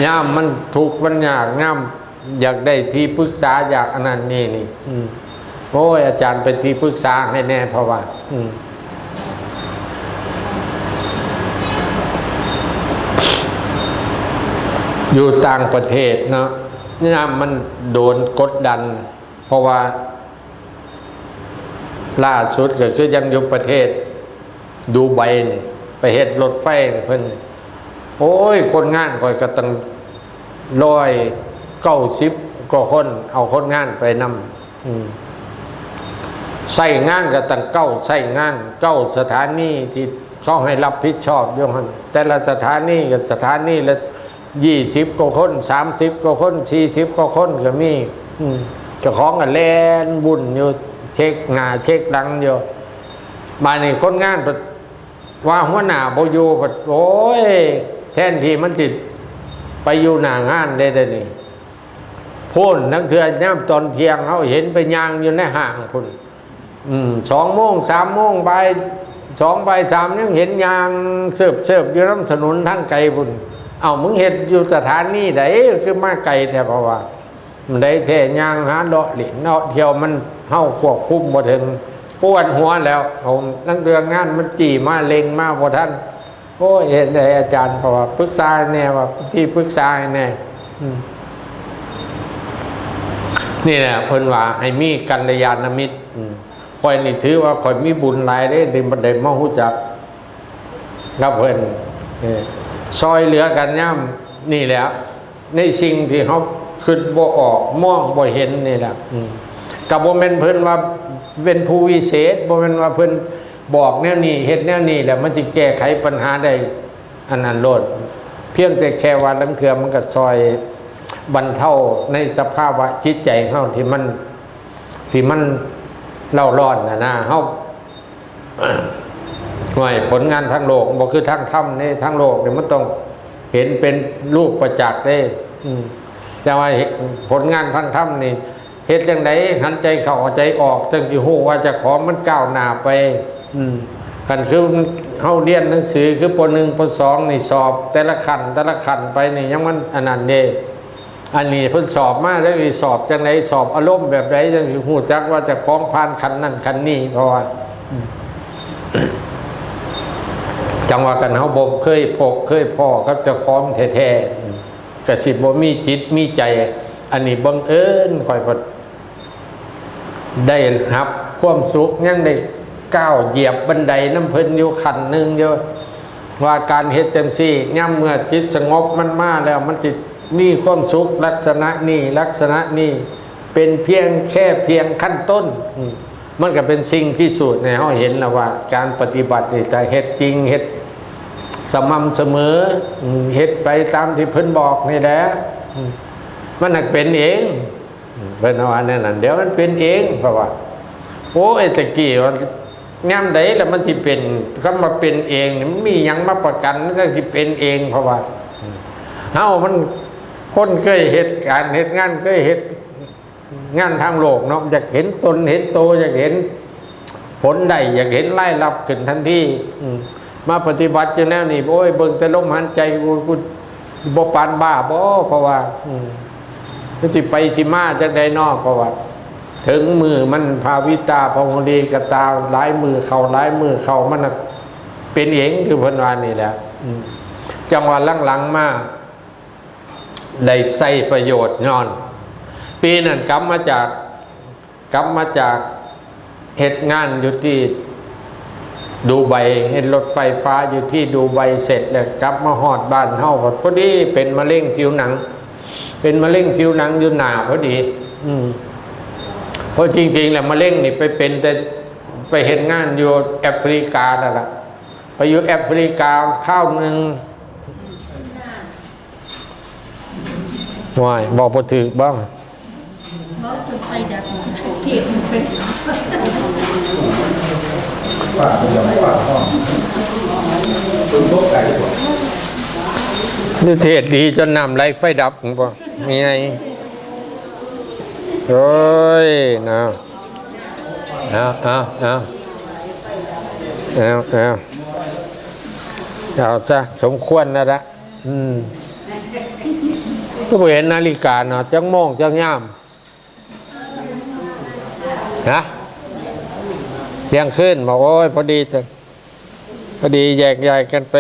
ยามมันทุกข์มันยาก ยามอยากได้ที่ปรึกษา อยากอันนั้นนี่นี่ อืม โอ้ย อาจารย์เป็นที่ปรึกษาให้แน่ เพราะว่า อืม อยู่ต่างประเทศเนาะ ยามมันโดนกดดัน เพราะว่า ล่าสุดก็คือยังอยู่ประเทศดูไบนี่ ไปเฮ็ดรถไฟเพิ่น โอ้ย คนงานข่อยก็ตั้งร้อยเก้าสิบกว่าคน เอาคนงานไปนำ อืม ไซต์งานก็ตั้งเก้าไซต์งาน เก้าสถานีที่เขาให้รับผิดชอบอยู่หั่น แต่ละสถานีก็สถานีละยี่สิบกว่าคน สามสิบกว่าคน สี่สิบกว่าคนก็มี อืม เจ้าของก็แล่นวุ่นอยู่ เช็คหน้าเช็คหลังอยู่ บาดนี้คนงานเพิ่นว่าหัวหน้าบ่อยู่ เพิ่น โอ้ย แทนที่มันสิไปอยู่หน้างานได้ แต่นี่ พู้น ลางเทื่อยามตอนเที่ยงเฮาเห็นไปย่างอยู่ในห้างพู้น อืม สองโมง สามโมง บ่ายสอง บ่ายสาม ยังเห็นย่างเสิบๆอยู่นำถนนทางไกลพู้น เอ้า มึงเฮ็ดอยู่สถานีใด คือมาไกลแท้ เพราะว่า มันได้แท้ ย่างหาเลาะเล่นเลาะเที่ยว มัน เฮาควบคุมบ่ถึง ปวดหัวแล้ว เอา ลางเทื่องานมันจี้มาเร่งมาบ่ทัน โอ้ย เฮ็ดได้อาจารย์ เพราะว่าปรึกษาให้แน่ ว่าที่ปรึกษาให้แน่ อืม นี่แหละเพิ่นว่าให้มีกัลยาณมิตร อืม ข่อยนี่ถือว่าข่อยมีบุญหลายเด้ ที่ได้มาฮู้จักกับเพิ่น เออ ซอยเหลือกันยามนี่แหละ ในสิ่งที่เฮาคิดบ่ออก มองบ่เห็นนี่แหละ อืม ก็บ่แม่นเพิ่นว่าเป็นผู้วิเศษ บ่แม่นว่าเพิ่นบอกแนวนี้ เฮ็ดแนวนี้แล้วมันสิแก้ไขปัญหาได้ อันนั้นโลด เพียงแต่แค่ว่าลางเทื่อมันก็ซอยบรรเทาในสภาวะจิตใจเฮาที่มัน ที่มันเร่าร้อนน่ะนะ เฮา ห้วย ผลงานทางโลกบ่คือทางธรรมเด้ ทางโลกนี่มันต้องเห็นเป็นรูปประจักษ์เด้ อืม แต่ว่าผลงานทางธรรมนี่ เฮ็ดจั่งใด หันใจเข้าใจออก จั่งสิฮู้ว่าเจ้าของมันก้าวหน้าไป อืม คันคือเฮาเรียนหนังสือคือ ป.หนึ่ง ป.สอง นี่สอบแต่ละขั้น แต่ละขั้นไปนี่ยังมันอันนั้นเด้ อันนี้เพิ่นสอบมาจั่งสิสอบจั่งใด สอบอารมณ์แบบใด จั่งสิฮู้จักว่าเจ้าของผ่านขั้นนั้นขั้นนี้ เพราะว่า อืม จั่งว่าคันเฮาบ่เคยพบเคยพ้อกับเจ้าของแท้ๆ อืม ก็สิบ่มีจิตมีใจ อันนี้บังเอิญข่อยก็ได้รับความสุข ยังได้ก้าวเหยียบบันไดนำเพิ่นอยู่ขั้นหนึ่งอยู่ ว่าการเฮ็ดจั่งซี้ ยามเมื่อจิตสงบมันมาแล้ว มันสิมีความสุขลักษณะนี้ ลักษณะนี้ เป็นเพียงแค่เพียงขั้นต้น อืม มันก็เป็นสิ่งพิสูจน์ให้เฮาเห็นแล้วว่า การปฏิบัตินี่จะเฮ็ดจริง เฮ็ดสม่ำเสมอ อืม เฮ็ดไปตามที่เพิ่นบอกนี่แหละ อืม มันนักเป็นเอง อืม เพิ่นว่าแนวนั้น เดี๋ยวมันเป็นเอง เพราะว่า โอ้ย แต่กี้ว่ายามใดแล้วมันสิเป็น คำว่าเป็นเองนี่มันมีหยังมาประกัน มันจั่งสิเป็นเอง เพราะว่า อืม เฮามัน คนเคยเฮ็ดการเฮ็ดงาน เคยเฮ็ด งานทางโลกเนาะ อยากเห็นตนเห็นโต อยากเห็นผลได้ อยากเห็นรายรับขึ้นทันที อืม มาปฏิบัติอยู่แนวนี้ โอ้ย เบิ่งแต่ลมหายใจ กู กูบ่ปานบ้าบ่ เพราะว่า อืม มันสิไปสิมาจั่งใดน้อ เพราะว่า ถึงมื้อมัน ภาวิตา ภาวรีกตา หลายมื้อเข้า หลายมื้อเข้า มันน่ะเป็นเอง คือเพิ่นว่านี่แหละ อืม จั่งว่าหลังๆมา ได้ใช้ประโยชน์ย้อน ปีนั้นกลับมาจาก กลับมาจากเฮ็ดงานอยู่ที่ดูไบ เฮ็ดรถไฟฟ้าอยู่ที่ดูไบเสร็จแล้วกลับมาฮอดบ้านเฮา พอดีเป็นมะเร็งผิวหนัง เป็นมะเร็งผิวหนังอยู่หน้าพอดี อืม เพราะจริงๆแล้วมะเร็งนี่ไปเป็นแต่ ไปเฮ็ดงานอยู่แอฟริกานั่นล่ะ ไปอยู่แอฟริกาคราวหนึ่ง ห่วย บอกบ่ถืกบ่ ไฟดับ นิเทศดีจนน้ำไหลไฟดับบ่มีไง โอ้ย นะ เอาเอาเอาเอาเอาเอาซะ สมควรแล้วละ อืม ก็บ่เห็นนาฬิกาเนาะ จักโมงจักยาม นะ เที่ยงคืน บอก โอ้ย พอดีจะ พอดีแยกย้ายกันไป